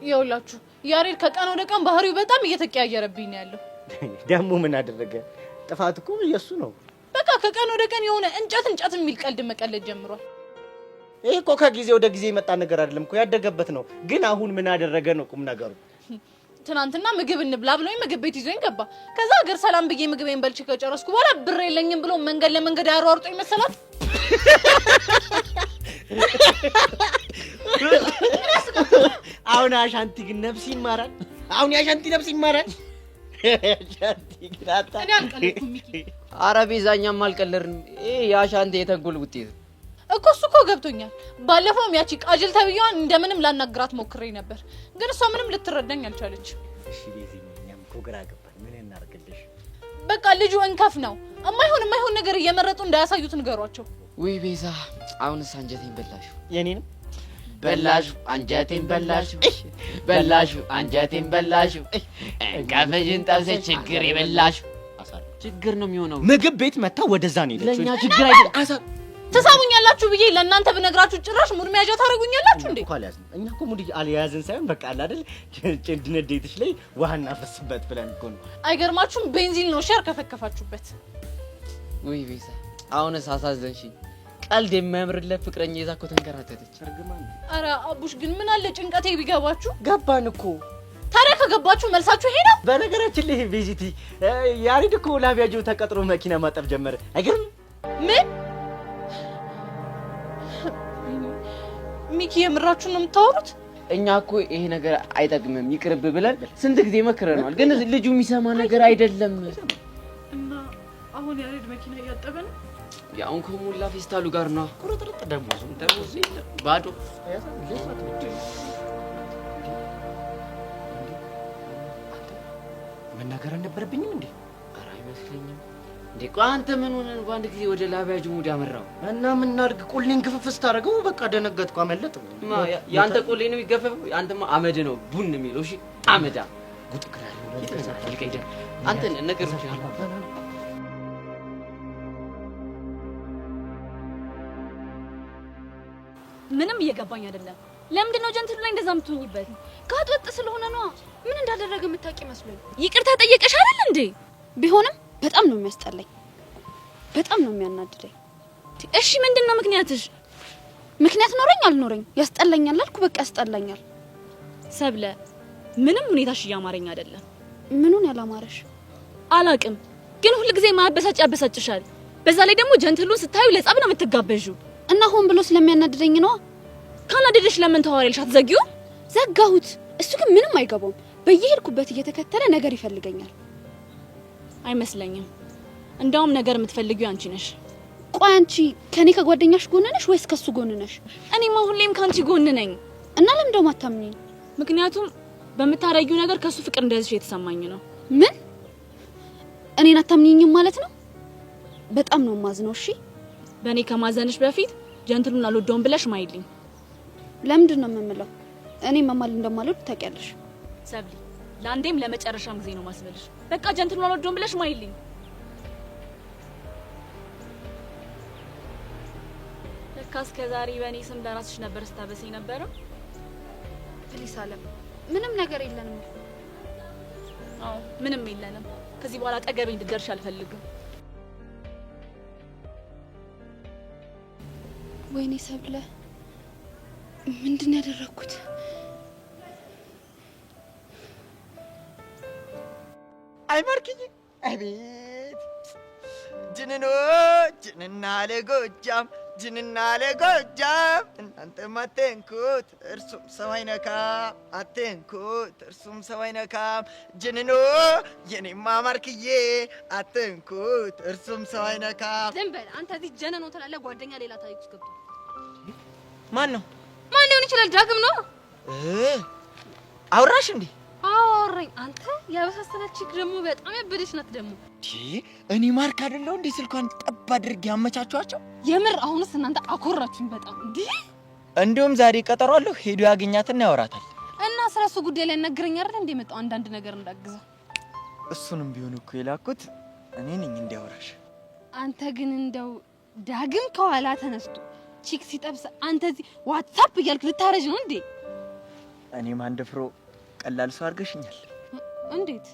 ይኸውላችሁ ያሬድ ከቀን ወደ ቀን ባህሪው በጣም እየተቀያየረብኝ ነው ያለው። ደግሞ ምን አደረገ? ጥፋት እኮ የእሱ ነው። በቃ ከቀን ወደ ቀን የሆነ እንጨት እንጨት የሚል ቀልድ መቀለድ ጀምሯል። ይሄ እኮ ከጊዜ ወደ ጊዜ የመጣ ነገር አይደለም እኮ ያደገበት ነው። ግን አሁን ምን አደረገ ነው ቁም ነገሩ። ትናንትና ምግብ እንብላ ብሎኝ ምግብ ቤት ይዞኝ ገባ። ከዛ ሀገር ሰላም ብዬ ምግቤን በልቼ ከጨረስኩ በኋላ ብር የለኝም ብሎ መንገድ ለመንገድ ያሯርጦኝ መሰላት። አሁን አሻንቲ ግን ነፍስ ይማራል። አሁን የአሻንቲ ነፍስ ይማራል። አሻንቲ ግን አታ እኔ አልቀለድኩም ሚኪ። ኧረ ቤዛ እኛም አልቀለድንም። ይሄ የአሻንቲ የተንኮል ውጤት ነው እኮ። እሱ እኮ ገብቶኛል። ባለፈውም ያቺ ቃጅል ተብዬዋን እንደምንም ላናግራት ሞክሬ ነበር፣ ግን እሷ ምንም ልትረዳኝ አልቻለች። እሺ ቤዚ፣ እኛም እኮ ግራ ገባን። ምን እናርግልሽ? በቃ ልጁ እንከፍ ነው። እማይሆን እማይሆን ነገር እየመረጡ እንዳያሳዩት ንገሯቸው። ውይ ቤዛ፣ አሁንስ አንጀቴን በላሽው። የኔንም በላሽው፣ አንጀቴን በላሽው፣ በላሽው፣ አንጀቴን በላሽው። እንከፍሽን ጠብሰሽ ችግር የበላሽው ችግር ነው የሚሆነው። ምግብ ቤት መታ ወደዛ ነው የሄደችው። ለእኛ ችግር አይደለም። አሳ ትሰሙኛላችሁ ብዬ ለእናንተ ብነግራችሁ ጭራሽ ሙድ መያዣ ታደርጉኛላችሁ እንዴ? እኮ አልያዝንም። እኛ እኮ ሙድ አልያዝን ሳይሆን በቃ አለ አይደል ጭንድነዴትሽ ላይ ውሃ እናፈስበት ብለን እኮ ነው። አይገርማችሁም? ቤንዚን ነው ሼር ከፈከፋችሁበት። ውይ ቤዛ፣ አሁንስ አሳዘንሽኝ። ቀልድ የማያምርለት ፍቅረኛ ይዛ እኮ ተንከራተተች። ኧረ አቡሽ ግን ምን አለ ጭንቀቴ ቢገባችሁ። ገባን እኮ። ታዲያ ከገባችሁ መልሳችሁ ይሄ ነው። በነገራችን ላይ ቤዚቲ፣ ያሬድ እኮ ላቢያጆ ተቀጥሮ መኪና ማጠብ ጀመረ። አይገርም? ምን ሚኪ፣ የምራችሁን ነው የምታወሩት? እኛ እኮ ይሄ ነገር አይጠቅምም ይቅርብ ብለን ስንት ጊዜ መክረነዋል፣ ግን ልጁ የሚሰማ ነገር አይደለም። እና አሁን ያሬድ መኪና እያጠበ ነው። ያውን ከሞላ ፌስታሉ ጋር ነው። ቁርጥርጥ ደሞዙ ደሞዙ የለም ባዶ። መናገር አልነበረብኝም እንዴ? ኧረ አይመስለኝም። እንዴ ቆይ አንተ ምን ሆነህ ነው በአንድ ጊዜ ወደ ላቢያጅ ሙድ ያመራው? እና ምን እናድርግ? ቁሌን ግፍፍ ስታደርገው በቃ ደነገጥኩ፣ አመለጥኩ። የአንተ ቆሌ ነው የሚገፈፈው? የአንተማ አመድ ነው ቡን የሚለው። እሺ አመዳ አንተ ነገሮች ምንም እየገባኝ አይደለም። ለምንድን ነው ጀንትሉ ላይ እንደዛ የምትሆኝበት? ጋጥ ወጥ ስለሆነ ነዋ። ምን እንዳደረገ የምታውቂ መስሎኝ። ይቅርታ ጠየቀሽ አይደል እንዴ? ቢሆንም በጣም ነው የሚያስጠላኝ፣ በጣም ነው የሚያናድደኝ። እሺ ምንድን ነው ምክንያትሽ? ምክንያት ኖረኝ አልኖረኝ ያስጠላኛል አልኩ፣ በቃ ያስጠላኛል። ሰብለ፣ ምንም ሁኔታሽ እያማረኝ አይደለም። ምኑን ያላማረሽ? አላቅም፣ ግን ሁልጊዜ ማያበሳጭ ያበሳጭሻል። በዛ ላይ ደግሞ ጀንትሉን ስታዩ ለጸብ ነው የምትጋበዡ። እና ሆን ብሎ ስለሚያናድደኝ ነዋ። ካናደደሽ ለምን ታወሪያለሽ? አትዘጊውም? ዘጋሁት። እሱ ግን ምንም አይገባውም። በየሄድኩበት እየተከተለ ነገር ይፈልገኛል። አይመስለኝም። እንደውም ነገር የምትፈልጊው አንቺ ነሽ። ቆይ አንቺ ከኔ ከጓደኛሽ ጎን ነሽ ወይስ ከሱ ጎን ነሽ? እኔማ ሁሌም ከአንቺ ጎን ነኝ። እና ለምን ደሞ አታምኚኝ? ምክንያቱም በምታረጊው ነገር ከሱ ፍቅር እንደያዝሽ የተሰማኝ ነው። ምን? እኔን አታምኚኝም ማለት ነው? በጣም ነው የማዝነው። እሺ በእኔ ከማዘንሽ በፊት ጀንትሉን አልወደውም ብለሽ ማይልኝ። ለምንድን ነው የምምለው? እኔ መማል እንደማልወድ ታውቂያለሽ። ሰብሊ፣ ለአንዴም ለመጨረሻም ጊዜ ነው ማስበልሽ። በቃ ጀንትሉን አልወደውም ብለሽ ማይልኝ። ለካ እስከ ዛሬ በእኔ ስም ለራስሽ ነበር ስታበሰኝ ነበረው። Please አለም፣ ምንም ነገር የለንም እኮ። አዎ ምንም የለንም። ከዚህ በኋላ አጠገቤ እንድትደርሽ አልፈልግም። ወይኔ ሰብለ፣ ምንድን ነው ያደረግኩት? አይ ማርክዬ፣ አቤት ጅንኖ ጅንና ለጎጃም ጅንና ለጎጃም እናንተም አትንኩት እርሱም ሰው አይነካም፣ አትንኩት እርሱም ሰው አይነካም። ጅንኖ የኔማ ማርክዬ አትንኩት እርሱም ሰው አይነካም። ዝም በል አንተ። እዚህ ጀነኖ ትላለህ፣ ጓደኛ ሌላ ታሪክ ውስጥ ገብቷል። ማን ነው? ማን ሊሆን ይችላል? ዳግም ነው። አውራሽ እንዴ? አዎ አወራኝ። አንተ ያበሳሰለች ደግሞ በጣም ያበደች ናት ደግሞ። እኔ ማርክ አይደለሁ እንዴ ስልኳን ጠብ አድርጌ ያመቻቿቸው? የምር አሁንስ እናንተ አኮራችሁኝ በጣም እንዴ። እንዲሁም ዛሬ ቀጠሮ አለሁ፣ ሄዶ ያገኛትና ያወራታል። እና ስለሱ ጉዳይ ላይ ነገረኝ አይደል እንዴ መጣው አንዳንድ ነገር እንዳግዘው። እሱንም ቢሆን እኮ የላኩት እኔ ነኝ እንዲያወራሽ። አንተ ግን እንደው ዳግም ከኋላ ተነስቶ chick ሲጠብስ አንተ እዚህ WhatsApp እያልክ ልታረጅ ነው እንዴ? እኔ ማንደፍሮ ቀላል ሰው አድርገሽኛል። እንዴት?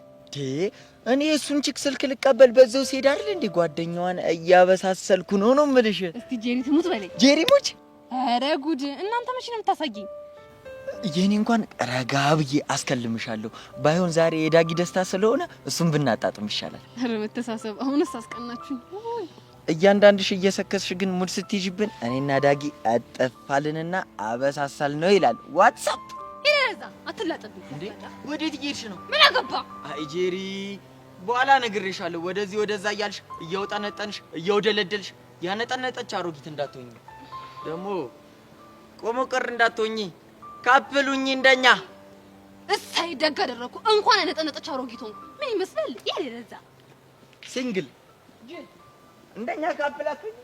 እኔ እሱን chick ስልክ ልቀበል በዛው ሲሄድ አይደል እንዴ ጓደኛዋን እያበሳሰልኩ ነው ነው የምልሽ። እስቲ ጄሪ ትሙት በለኝ። ጄሪ ሙች። ኧረ ጉድ! እናንተ መቼ ነው የምታሳየኝ? የኔ እንኳን ረጋ ብዬ አስከልምሻለሁ። ባይሆን ዛሬ የዳጊ ደስታ ስለሆነ እሱን ብናጣጥም ይሻላል። ኧረ መተሳሰብ! አሁንስ አስቀናችሁኝ። እያንዳንድሽ እየሰከስሽ ግን mood ስትይዥብን እኔና ዳጊ አጠፋልንና አበሳሳል ነው ይላል WhatsApp። ይለዛ አትላጥብኝ። እንዴ ወዴት እየሄድሽ ነው? ምን አገባ? አይ ጄሪ፣ በኋላ እነግርሻለሁ። ወደዚህ ወደዛ እያልሽ እየውጠነጠንሽ እየውደለደልሽ ያነጠነጠች አሮጊት እንዳትሆኚ፣ ደግሞ ቆሞ ቀር እንዳትሆኚ፣ couple ሁኚ እንደኛ። እሰይ ደግ አደረኩ። እንኳን ያነጠነጠች አሮጊት ሆንኩ። ምን ይመስላል? ይለዛ Single እንደኛ couple አትሆኚ።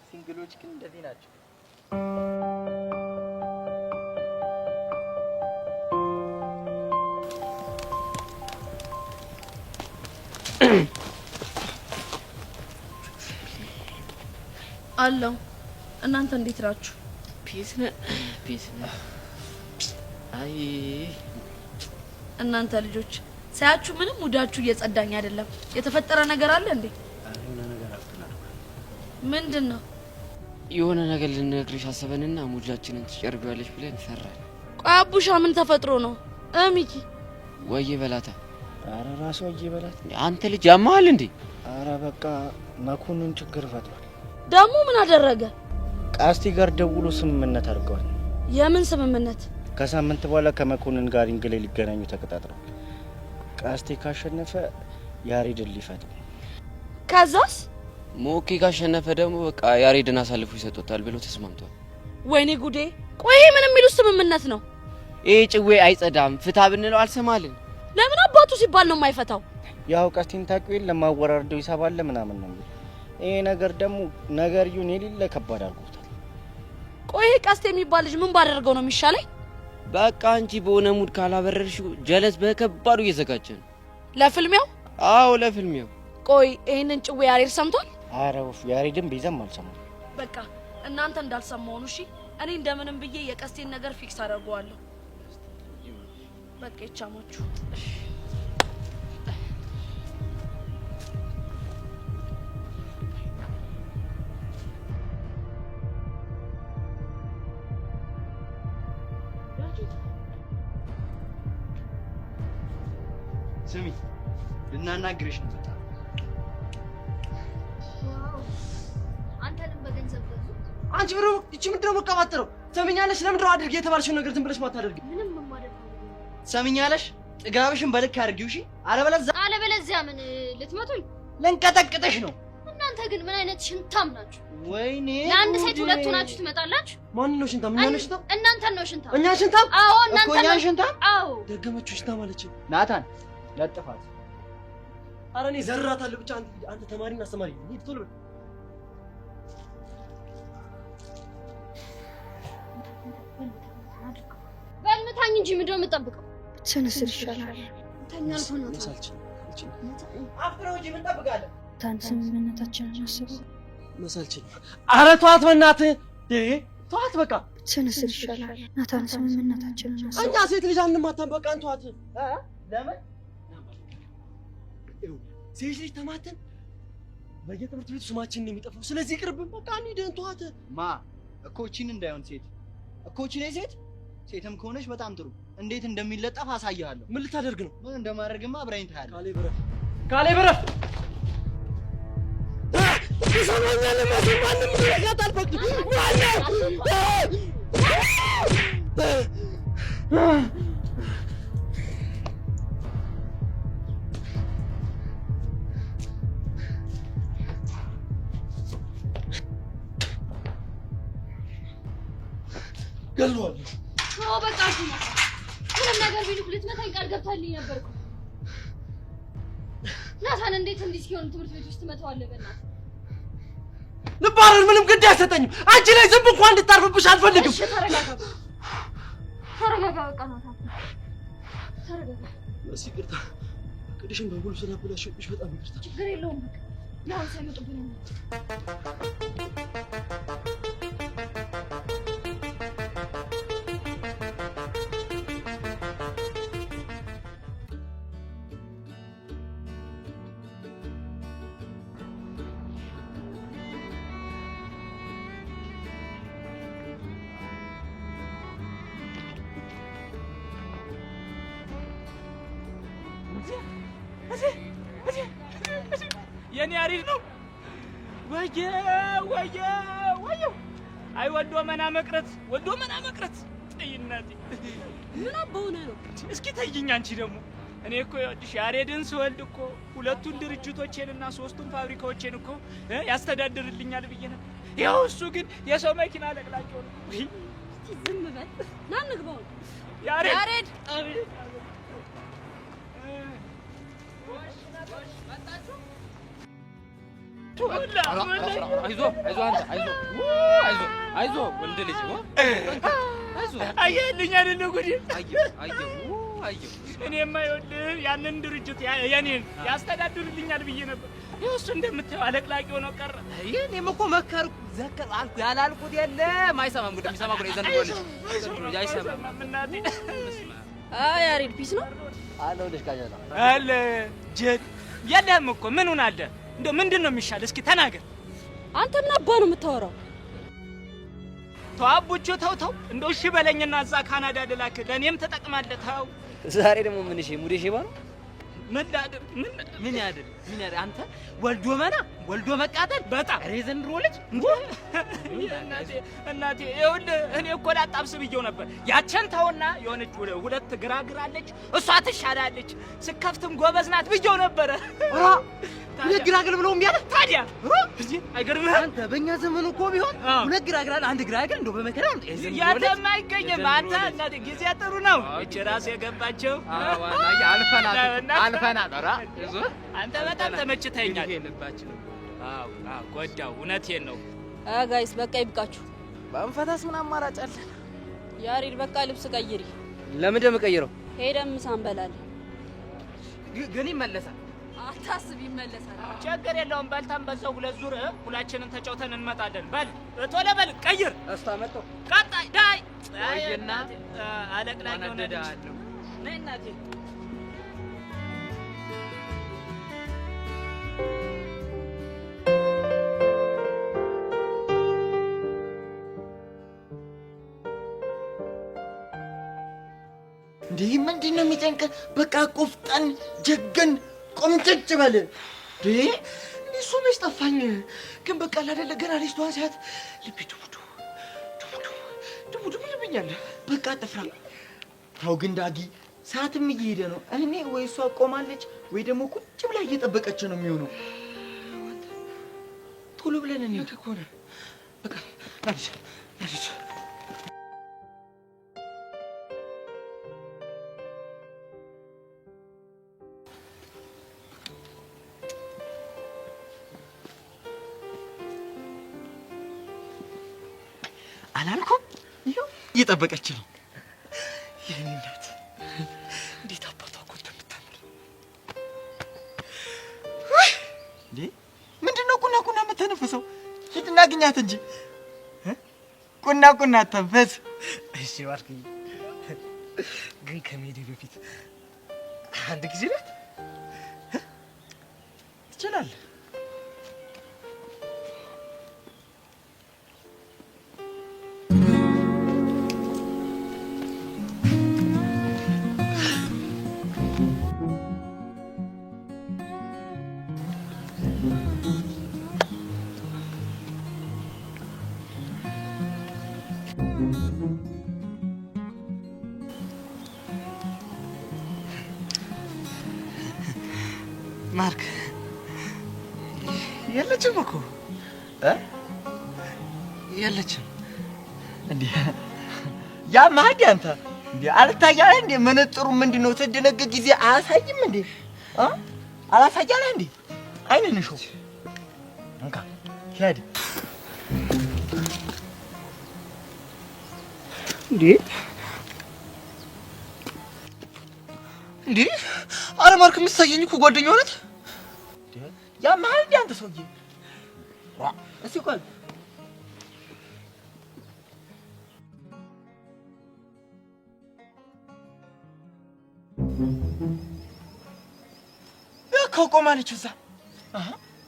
Single ኦች ግን እንደዚህ ናቸው። አለው። እናንተ እንዴት ናችሁ? Peace ነን፣ peace ነን። አይ እናንተ ልጆች ሳያችሁ ምንም mood ኣችሁ እየጸዳኝ አይደለም። የተፈጠረ ነገር አለ እንዴ? የሆነ ነገር አፍጥናል። ምንድን ነው? የሆነ ነገር ልንነግርሽ አሰበንና mood ኣችንን ትጨርቢዋለሽ ብለን ፈራን። ቆይ አቡሻ ምን ተፈጥሮ ነው? ሚኪ ወዬ በላታ። አረ ራሱ ወዬ በላት። አንተ ልጅ ያማሃል እንዴ? አረ በቃ መኮንን ችግር ፈጥሯል። ደግሞ ምን አደረገ? ቃስቲ ጋር ደውሎ ስምምነት አድርገዋል። የምን ስምምነት? ከሳምንት በኋላ ከመኮንን ጋር ring ላይ ሊገናኙ ተቀጣጥረዋል። ቃስቲ ካሸነፈ ያሬድን ሊፈቱ። ከዛስ? ሞኬ ካሸነፈ ደግሞ በቃ ያሬድን አሳልፎ ይሰጡታል ብሎ ተስማምቷል። ወይኔ ጉዴ! ቆይ ይሄ ምን የሚሉት ስምምነት ነው? ይሄ ጭዌ አይጸዳም፣ ፍታ ብንለው አልሰማልን። ለምን አባቱ ሲባል ነው የማይፈታው? ያው ቀስቲን ታውቂው የለ ማወራርደው ይሳባል ምናምን ነው የሚለው። ይሄ ነገር ደግሞ ነገርዩን የሌለ ከባድ አድርጎታል። ቆይ ይሄ ቀስት የሚባል ልጅ ምን ባደርገው ነው የሚሻለኝ? በቃ አንቺ በሆነ mood ካላበረርሽው ጀለስ በከባዱ እየዘጋጀ ነው። ለፍልሚያው? አዎ ለፍልሚያው። ቆይ ይሄንን ጭዌ ያሬድ ሰምቷል? ኧረ ወፍ ያሬድን ቢዘም አልሰማም። በቃ እናንተ እንዳልሰማሁ ነው። እሺ እኔ እንደምንም ብዬ የቀስቴን ነገር fix አደርገዋለሁ። በቃ ይቻማችሁ። ስሚ፣ ልናናግርሽ ነው በጣም። አንተንም በገንዘብ ገዙ። አንቺ ብሮ እቺ ምንድነው መቀባጠረው? ሰሚኛለሽ? ለምንድነው አድርጊ የተባልሽውን ነገር ዝም ብለሽ ማታደርጊ? ምንም የማደርገው ነገር የለም። ሰሚኛለሽ? ጥጋብሽን በልክ አድርጊው እሺ። አለበለዚያ አለበለዚያ ምን ልትመቱኝ? ልንቀጠቅጥሽ ነው። እናንተ ግን ምን አይነት ሽንታም ናችሁ? ወይኔ ለአንድ ሴት ጉዴ። ሁለት ሆናችሁ ትመጣላችሁ? ማንን ነው ሽንታም? እኛን ነው ሽንታም? እናንተን ነው ሽንታም። እኛን ሽንታም? አዎ እኮ እናንተን እኛን ነው ሽንታም? አዎ። ደገመችው ሽንታም አለችኝ። ናታን ለጥፋት። ኧረ እኔ ዘራታለሁ። ብቻ አንተ ተማሪና አስተማሪ ሂድ ቶሎ በል። በል ምታኝ እንጂ ምንድን ነው የምጠብቀው? ብትሰነስር ይሻላል። ተኛ አልኩህ ናታን። አፍጥረው እንጂ ምን ጠብቃለህ? ታን ስምምነታችንን አስበው። መሳልችል ኧረ ተዋት በእናትህ ተዋት በቃ። ብትሰነስር ይሻላል። ናታን ስምምነታችንን አስበው። እኛ ሴት ልጅ አንማታም። በቃ እንተዋት። ለምን ሴት ልጅ ተማተን በየትምህርት ቤቱ ስማችን ነው የሚጠፋው። ስለዚህ ይቅርብን በቃ እንሂድ፣ እንተዋት። ማ እኮ እቺን እንዳይሆን ሴት እኮ እቺ ነች ሴት። ሴትም ከሆነች በጣም ጥሩ። እንዴት እንደሚለጠፍ አሳይሃለሁ። ምን ልታደርግ ነው? ምን እንደማደርግማ አብረኸኝ ታያለህ። ካሌብ እረፍ፣ ካሌብ እረፍ። ትሰማኛለህ? ማንም እንዲነካት አልፈቅድም። ማንም ገለዋለሁ። ተው በቃ አልኩህ ናታን። ምንም ነገር ቢሉህ ልትመታኝ ቃል ገብተህልኝ ነበር እኮ። ናታን እንዴት እንዲህ ሲሆን ትምህርት ቤት ውስጥ ትመታዋለህ? በእናትህ ልባረር ምንም ግድ አይሰጠኝም። አንቺ ላይ ዝም እንኳን እንድታርፍብሽ አልፈልግም። እሺ ተረጋጋ፣ ተረጋጋ። በቃ ናታን ተረጋጋ። መሲ ይቅርታ፣ እቅድሽን በሙሉ ስላበላሸሁብሽ በጣም ይቅርታ። ችግር የለውም በቃ ያው ሳይመጡብን ነው። የኔ አሪፍ ነው። ወየ ወየ ወየው! አይ ወልዶ መና መቅረት፣ ወልዶ መና መቅረት። ተይ እናቴ፣ ምን አባሆነ ነው? እስኪ ተይኝ አንቺ ደግሞ። እኔ እኮ ይኸውልሽ ያሬድን ስወልድ እኮ ሁለቱን ድርጅቶቼንና ሶስቱን ፋብሪካዎቼን እኮ ያስተዳድርልኛል ብዬ ነበር። ይኸው እሱ ግን የሰው መኪና ለቅላቸው ነው። እስኪ ዝም በል ና እንግባው። ያሬድ ያሬድ አቤት። አይዞህ አይዞህ አንተ አይዞህ አይዞህ አይዞህ ወንድ ልጅ አይዞህ። አየህልኝ አይደለ ጉዴ? አየሁ አየሁ አየሁ። እኔማ ይኸውልህ ያንን ድርጅት የኔን ያስተዳድርልኛል ብዬ ነበር። ይኸው እሱ እንደምታየው አለቅላቂ ሆኖ ቀረ። እኔም እኮ መከርኩ ዘከር አልኩ ያላልኩት የለም። አይሰማም ጉድ የሚሰማ ጉድ የዘንድሮ ልጅ አይሰማም። እናቴ አይ ያሬድ peace ነው አለሁልሽ ካጀላ አለ ጀት የለህም እኮ ምን ሆነ አለ እንደው ምንድን ነው የሚሻል? እስኪ ተናገር። አንተ ምን አባ ነው የምታወራው? ተው አቡቾ ተው ተው፣ እንደው እሺ በለኝና እዛ ካናዳ ልላክ፣ ለእኔም ትጠቅማለህ። ተው ዛሬ ደግሞ ምን እሺ ሙዴ ሼባ ነው። ምን ላድርግ? ምን ምን ያድርግ? ምን ያድርግ? አንተ ወልዶ መና ወልዶ መቃጠል በጣም ኧረ የዘንድሮ ልጅ እናቴ እናቴ፣ ይኸውልህ እኔ እኮ ላጣብስ ብዬው ነበር። ያችን ተውና የሆነች ሁለት ግራግር አለች፣ እሷ ትሻላለች፣ ስከፍትም ጎበዝ ናት ብዬው ነበረ። ሁለት ግራግር ብሎ እምቢ አለ። ታዲያ አይገርምህም? አንተ በእኛ ዘመን እኮ ቢሆን ሁለት ግራግር አለ አንድ ግራግር እንደው በመከራ ነው። ያንተም አይገኝም። አንተ እናቴ ጊዜ ጥሩ ነው። እቺ ራሱ የገባቸው አልፈናል አልፈናል። ኧረ አንተ በጣም ተመችተኸኛል። አዎ አዎ፣ ጎዳው። እውነቴን ነው። guys በቃ ይብቃችሁ። ባንፈታስ ምን አማራጭ አለን? ያሬድ በቃ ልብስ ቀይሪ። ለምን እንደምቀይረው? ሄደን ምሳ እንበላለን። ግን ይመለሳል። አታስብ፣ ይመለሳል። ችግር የለውም። በልተን በዛው ሁለት ዙር ሁላችንን ተጫውተን እንመጣለን። በል ቶሎ በል ቀይር። እስታ መጣሁ። ቀጣይ ዳይ ቆይና አለቅላቂ ሆነ ልጅ። አነድድሃለሁ። ነይ እናቴ። እንዴ ምንድን ነው የሚጨንቀህ? በቃ ቆፍጠን ጀገን ቆምጨጭ በል። እንዴ እሱ መች ጠፋኝ። ግን በቃ አይደለ ገና ልጅቷን ሳያት ልቤ ዱቡ ዱቡ ዱቡ ዱቡ ይልብኛል። በቃ ጥፍራ ተው ግን ዳጊ፣ ሰዓትም እየሄደ ነው። እኔ ወይ እሷ ቆማለች ወይ ደግሞ ቁጭ ብላ እየጠበቀች ነው የሚሆነው። ቶሎ ብለን እንሂድ። እኮ ነው በቃ ናዲት ናዲት አላልኩም? ይኸው እየጠበቀች ነው። የኔ እናት እንዴት አባቷ እኮ እንደምታምር። እንዴ ምንድን ነው ቁና ቁና የምተነፍሰው? ሂድና አግኛት እንጂ ቁና ቁና ተንፈስ። እሺ ባርክዬ፣ ግን ከመሄዴ በፊት አንድ ጊዜ ናት ትችላለህ። ማርክ የለችም እኮ የለችም። እንዴ ያ ማህዲ አንተ እንዴ አልታያለህ እንዴ? መነጽሩ ምንድን ነው? ትደነግጥ ጊዜ አያሳይም እንዴ? አላሳያለህ እንዴ? አይንህን እሾህ እንካ ሂድ። እንዴ እንዴ! አረ ማርክ የምትታየኝ እኮ ጓደኛዋ ናት። ያመሃል እንዴ አንተ ሰውዬ? እስኪ ቆይ እኮ ቆማለች እዛ።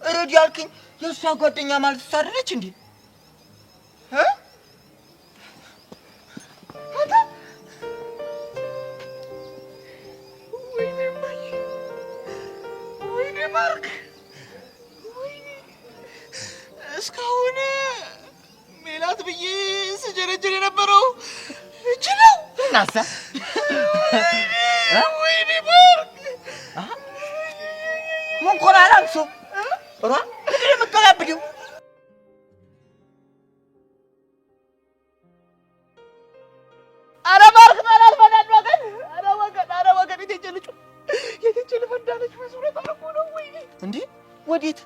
ረዲ ያልከኝ የእሷ ጓደኛ ማለት እሷ አይደለች እንዴ? አንተ ወይኔ እማዬ፣ ወይኔ ማርክ፣ ወይኔ እስካሁን ሜላት ብዬ ስጀረጀር የነበረው እጅ ነው። እናሳ ወይኔ ማርክ ምን ኮራ አላልኩ ራ ምንድን ነው የምትቀላብደው? ኧረ ማርክ በላት በላት ወገን፣ ኧረ ወገን፣ ኧረ ወገን የቴጀ ልጁ የቴጀ ልፈንዳለች በሱረት አልፎ ነው። ወይኔ እንዴ ወዴት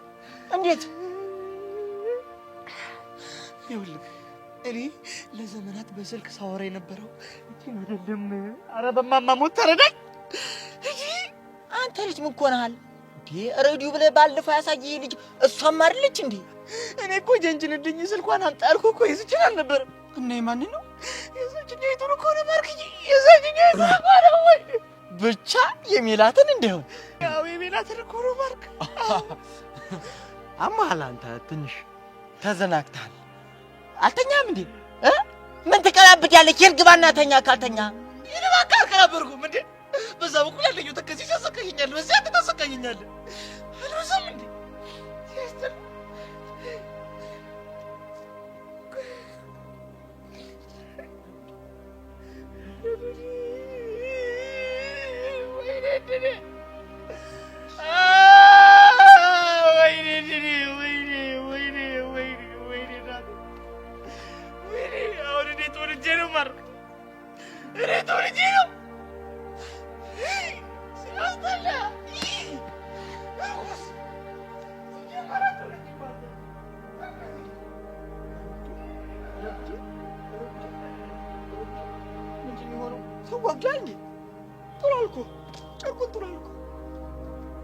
እንዴት? ይኸውልህ እኔ ለዘመናት በስልክ ሳወራ የነበረው እቺን አይደለም። ኧረ በማማ ሞት ተረዳኝ። አንተ ልጅ ምን ኮነሃል እንዴ? ሬዲዮ ብለህ ባለፈው ያሳየህ ልጅ እሷም አይደለች እንዴ? እኔ እኮ ጀንጅንልኝ ስልኳን አምጣ ያልኩህ እኮ የዚችን አልነበረም። እና የማንን ነው? የዛችኛይቱን እኮ ነው ማርክዬ፣ የዛችኛይቱን እኮ ነው። ወይኔ ብቻ የሜላትን እንዲሆን ያው የሜላትን እኮ ነው ማርክ። አማሃል አንተ ትንሽ ተዘናግተሃል። አልተኛም እንዴ? ምን ትቀላብዳለህ? ሂድ ግባና ተኛ። ካልተኛ ይሄን እባክህ አልቀላበድኩም እንዴ። በዛ በኩል ያለኘው ተከዜ ሲያሰቃየኛል፣ በዚያ አንተ ታሰቃየኛለህ። አልበዛም እንዴ? ሲያስጠላ። ወይኔ እድሌ፣ ወይኔ እድሌ፣ ወይኔ ወይኔ ወይኔ ወይኔ እናቴ፣ ወይኔ አሁን እኔ ተወልጄ ነው ማርክ፣ እኔ ተወልጄ ነው። ሲያስጠላ። እርኩስ ሲጀመር ተወልጄ ምንድን ነው የሆነው? ሰው አብዷል እንዴ? ጥሏል እኮ ጨርቁን ጥሏል እኮ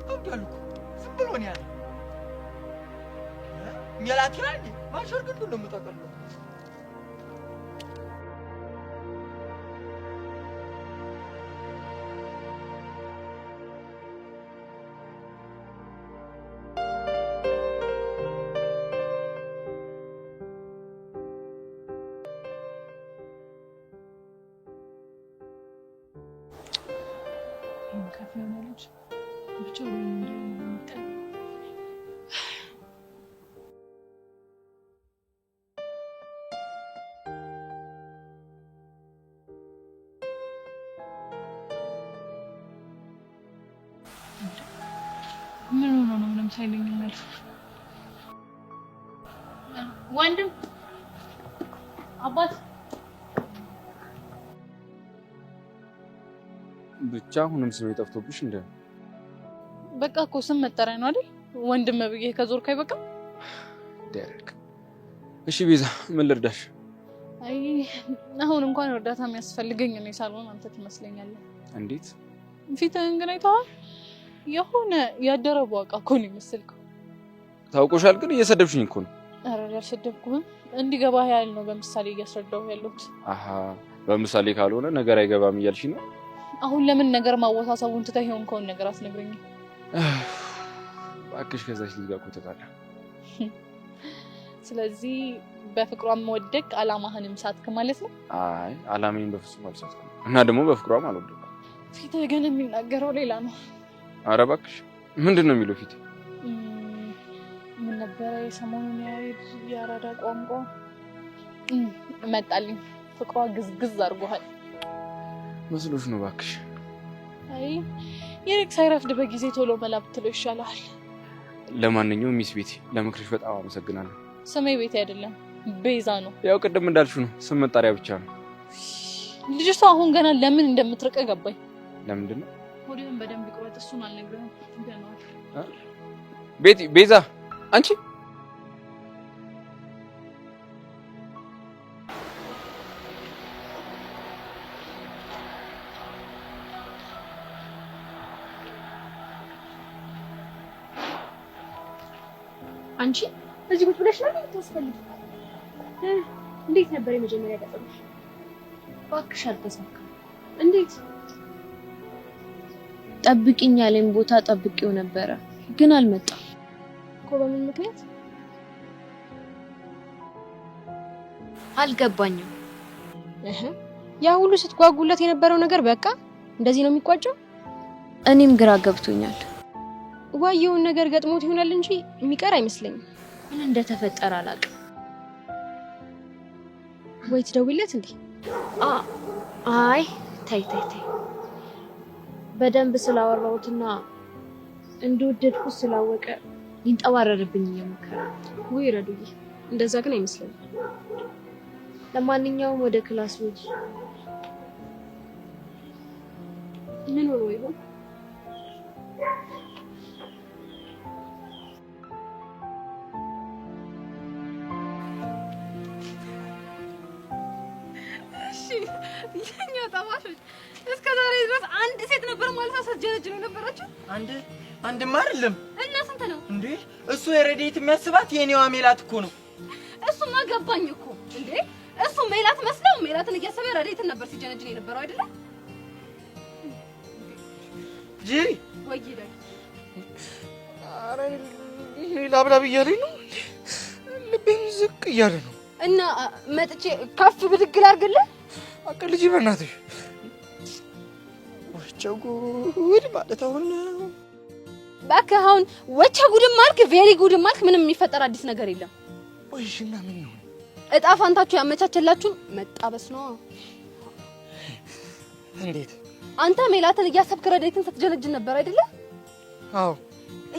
አብዷል እኮ። ብሎ ነው ያለ። ሜላት ይላል እንዴ? ማሸርግዱ ነው የምጠቀልለው። ከፍ የሆነ ልጅ ብቻ ወይ ምን ሆኖ ነው ምንም ሳይለኝ የሚያልፈው? ወንድም አባት ብቻ አሁንም ስሜ ጠፍቶብሽ እንደ በቃ እኮ ስም መጠሪያ ነው አይደል? ወንድም ብዬ ከዞርክ አይበቃም? ደረቅ። እሺ ቤዛ፣ ምን ልርዳሽ? አይ አሁን እንኳን እርዳታ የሚያስፈልገኝ እኔ ሳልሆን አንተ ትመስለኛለህ። እንዴት? ፊትህን ግን አይተኸዋል? የሆነ ያደረ ቧቃ እኮ ነው የመሰልከው። ታውቆሻል፣ ግን እየሰደብሽኝ እኮ ነው። ኧረ አልሰደብኩህም። እንዲገባህ ያህል ነው በምሳሌ እያስረዳሁ ያለሁት። አሃ፣ በምሳሌ ካልሆነ ነገር አይገባም እያልሽኝ ነው? አሁን ለምን ነገር ማወሳሰቡን ትተህ የሆንከውን ነገር አትነግረኝም? እባክሽ ከዛች ልጅ ጋር እኮ ተጣላ። ስለዚህ በፍቅሯም መወደቅ አላማህንም ሳትክ ማለት ነው? አይ አላማዬን በፍጹም አልሳትኩም፣ እና ደግሞ በፍቅሯም አልወደቅኩም። ፊትህ ግን የሚናገረው ሌላ ነው። ኧረ እባክሽ ምንድን ነው የሚለው ፊትህ? ምን ነበረ የሰሞኑን ያሬድ የአራዳ ቋንቋ መጣልኝ። ፍቅሯ ግዝግዝ አድርጎሃል መስሎሽ ነው እባክሽ። አይ ይልቅ ሳይረፍድ በጊዜ ቶሎ መላ ብትለው ይሻላል። ለማንኛውም Miss ቤቲ ለምክርሽ በጣም አመሰግናለሁ። ስሜ ቤቲ አይደለም ቤዛ ነው። ያው ቅድም እንዳልሽው ነው፣ ስም መጣሪያ ብቻ ነው። ልጅቷ አሁን ገና ለምን እንደምትርቅ ገባኝ። ለምንድን ነው? ሆድህን በደንብ ይቁረጥ። እሱን አልነግርህም ገና። ቤቲ ቤዛ፣ አንቺ አንቺ እዚህ ቁጭ ብለሽ ነው የምታስፈልጊው? እንዴት ነበር የመጀመሪያ ቀጠሮሽ? እባክሽ አልተሳካም። እንዴት? ጠብቂኝ ያለኝ ቦታ ጠብቄው ነበረ፣ ግን አልመጣም። እኮ በምን ምክንያት? አልገባኝም። እህ ያ ሁሉ ስትጓጉለት የነበረው ነገር በቃ እንደዚህ ነው የሚቋጨው? እኔም ግራ ገብቶኛል። ወይ የሆነ ነገር ገጥሞት ይሆናል እንጂ የሚቀር አይመስለኝም። ምን እንደተፈጠረ አላውቅም። ወይ ትደውይለት እንዴ? አይ ተይ ተይ ተይ፣ በደንብ ስላወራሁትና እንደወደድኩት ስላወቀ ሊንጠባረርብኝ እየሞከረ ነው። ውይ ረዱዬ፣ እንደዛ ግን አይመስለኝም። ለማንኛውም ወደ class ውጭ። ምን ሆኖ ይሆን? እሺ የኛ ጠባሾች እስከ ዛሬ ድረስ አንድ ሴት ነበር ማለት ነው ስትጀነጅኑ የነበራችሁ? አንድማ አይደለም። እና ስንት ነው እንዴ? እሱ የረዴት የሚያስባት የኔዋ ሜላት እኮ ነው። እሱማ ገባኝ እኮ እንዴ። እሱ ሜላት መስለው ሜላትን እያሰበ ረዴትን ነበር ሲጀነጅን የነበረው አይደለ? ጄሪ ወይ ዳይ፣ ኧረ ላብላብ እያለኝ ነው፣ ልቤም ዝቅ እያለ ነው። እና መጥቼ ከፍ ብድግ ላድርግልህ? አቀልጂ በእናትሽ። ወቸ ጉድ ማለት አሁን ነው። እባክህ አሁን ወቸ ጉድም አልክ very good ም አልክ፣ ምንም የሚፈጠር አዲስ ነገር የለም። ቆይ እሺ፣ እና ምን ይሁን? እጣ ፋንታችሁ ያመቻቸላችሁን መጣበስ ነው። እንዴት? አንተ ሜላትን እያሰብክ ረዴትን ስትጀነጅን ነበር አይደለ? አዎ።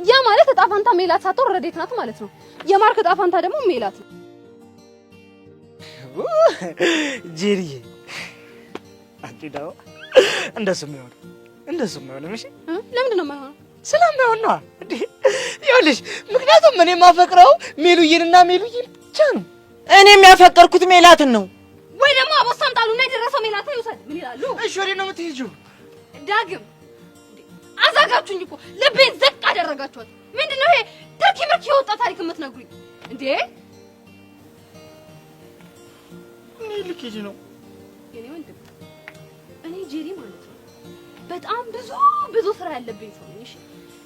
ያ ማለት እጣ ፋንታ ሜላት ሳትሆን ረዴት ናት ማለት ነው። የማርክ እጣ ፋንታ ደግሞ ሜላት ነው። ጄሪዬ፣ አንቺ ደግሞ እንደሱ የማይሆን እንደሱ የማይሆንም። እሺ ለምንድን ነው የማይሆነው? ስለማይሆን ነዋ። እንዴ ይኸውልሽ፣ ምክንያቱም እኔ የማፈቅረው ሜሉዬንና ሜሉዬን ብቻ ነው። እኔ የሚያፈቀርኩት ሜላትን ነው። ወይ ደግሞ አቦሳም ጣሉና የደረሰው ሜላትን ይውሰድ። ምን ይላሉ? እሺ ወዴት ነው የምትሄጂው? ዳግም አዛጋችሁኝ እኮ ልቤን ዝቅ አደረጋችኋት። ምንድነው ይሄ ትርኪ ምርኪ የወጣ ታሪክ የምትነግሩኝ እንዴ? እኔ ልኬጅ ነው የኔ ወንድም፣ እኔ ጄሪ ማለት ነው በጣም ብዙ ብዙ ስራ ያለብኝ ሰው ነኝ። እሺ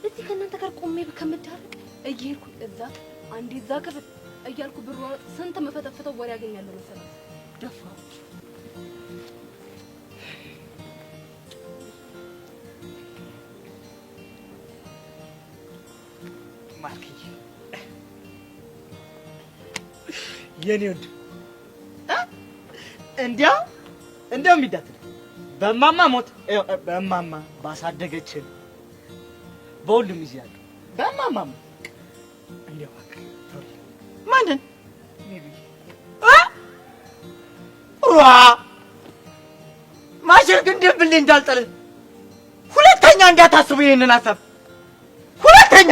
እዚህ ከእናንተ ጋር ቆሜ ከምዳረቅ እየሄድኩኝ እዛ አንዴ እዛ ክፍል እያልኩ ብር ወጥ ስንት መፈተፍተው ወሬ ያገኛለሁ መሰለህ። ደፋሮች። ማርክዬ የኔ ወንድም እንዲያው እንዲያው የሚዳትል በማማ ሞት በማማ ባሳደገችን በሁሉም ይዜ ያለው በማማ ሞት እንዲያው እባክህ ተወኝ። ማንን? ሯ ማሽር ግን ደብልኝ እንዳልጠልህ ሁለተኛ እንዳታስቡ ይሄንን ሀሳብ ሁለተኛ።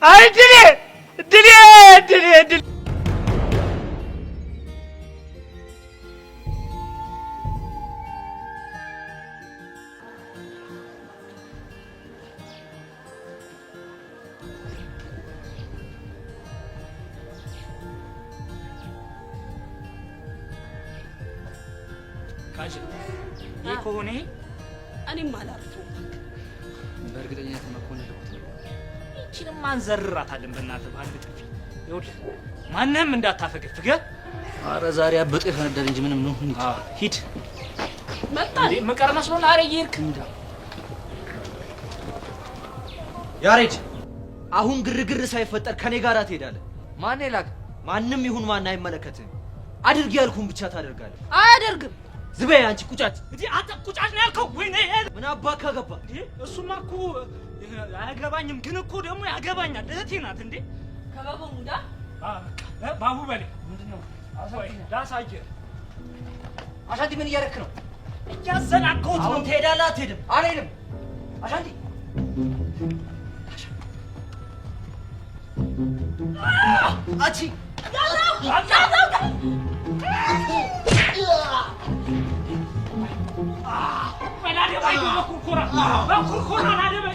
አይ ድሌ ድሌ ድሌ ድሌ። ካጅ ይህ ከሆነ እኔም አላርፈውም። በእርግጠኝነት መኮንን ልኮት ነው። ይቺንም አንዘርራታለን በእናትህ በአንድ ጥፊ። ይኸውልህ ማንም እንዳታፈገፍገ። አረ ዛሬ አብጦ ይፈነዳል እንጂ ምንም ነው። ሂድ። መጣ እንዴ መቀር መስሎን። አረ እየሄድክ ያሬድ፣ አሁን ግርግር ሳይፈጠር ከኔ ጋር ትሄዳለህ። ማን የላክ? ማንም ይሁን ማን አይመለከትህም። አድርግ ያልኩህን ብቻ ታደርጋለህ። አያደርግም። ዝም በይ አንቺ ቁጫጭ። እንዴ አንተ ቁጫጭ ነው ያልከው? ወይኔ ምን አባካ ገባ? እንዴ እሱማ እኮ አያገባኝም፣ ግን እኮ ደግሞ ያገባኛል። እህቴ ናት። እንዴ ከበቦ ሙዳ ባቡ በሌ ምንድነው? ላሳየህ። አሻንቲ ምን እያደረክ ነው? እያዘናጋሁት ነው። አሁን ትሄዳለህ አትሄድም? አልሄድም። አሻንቲ አቺ በኩርኩራ በኩርኩራ ናደበ።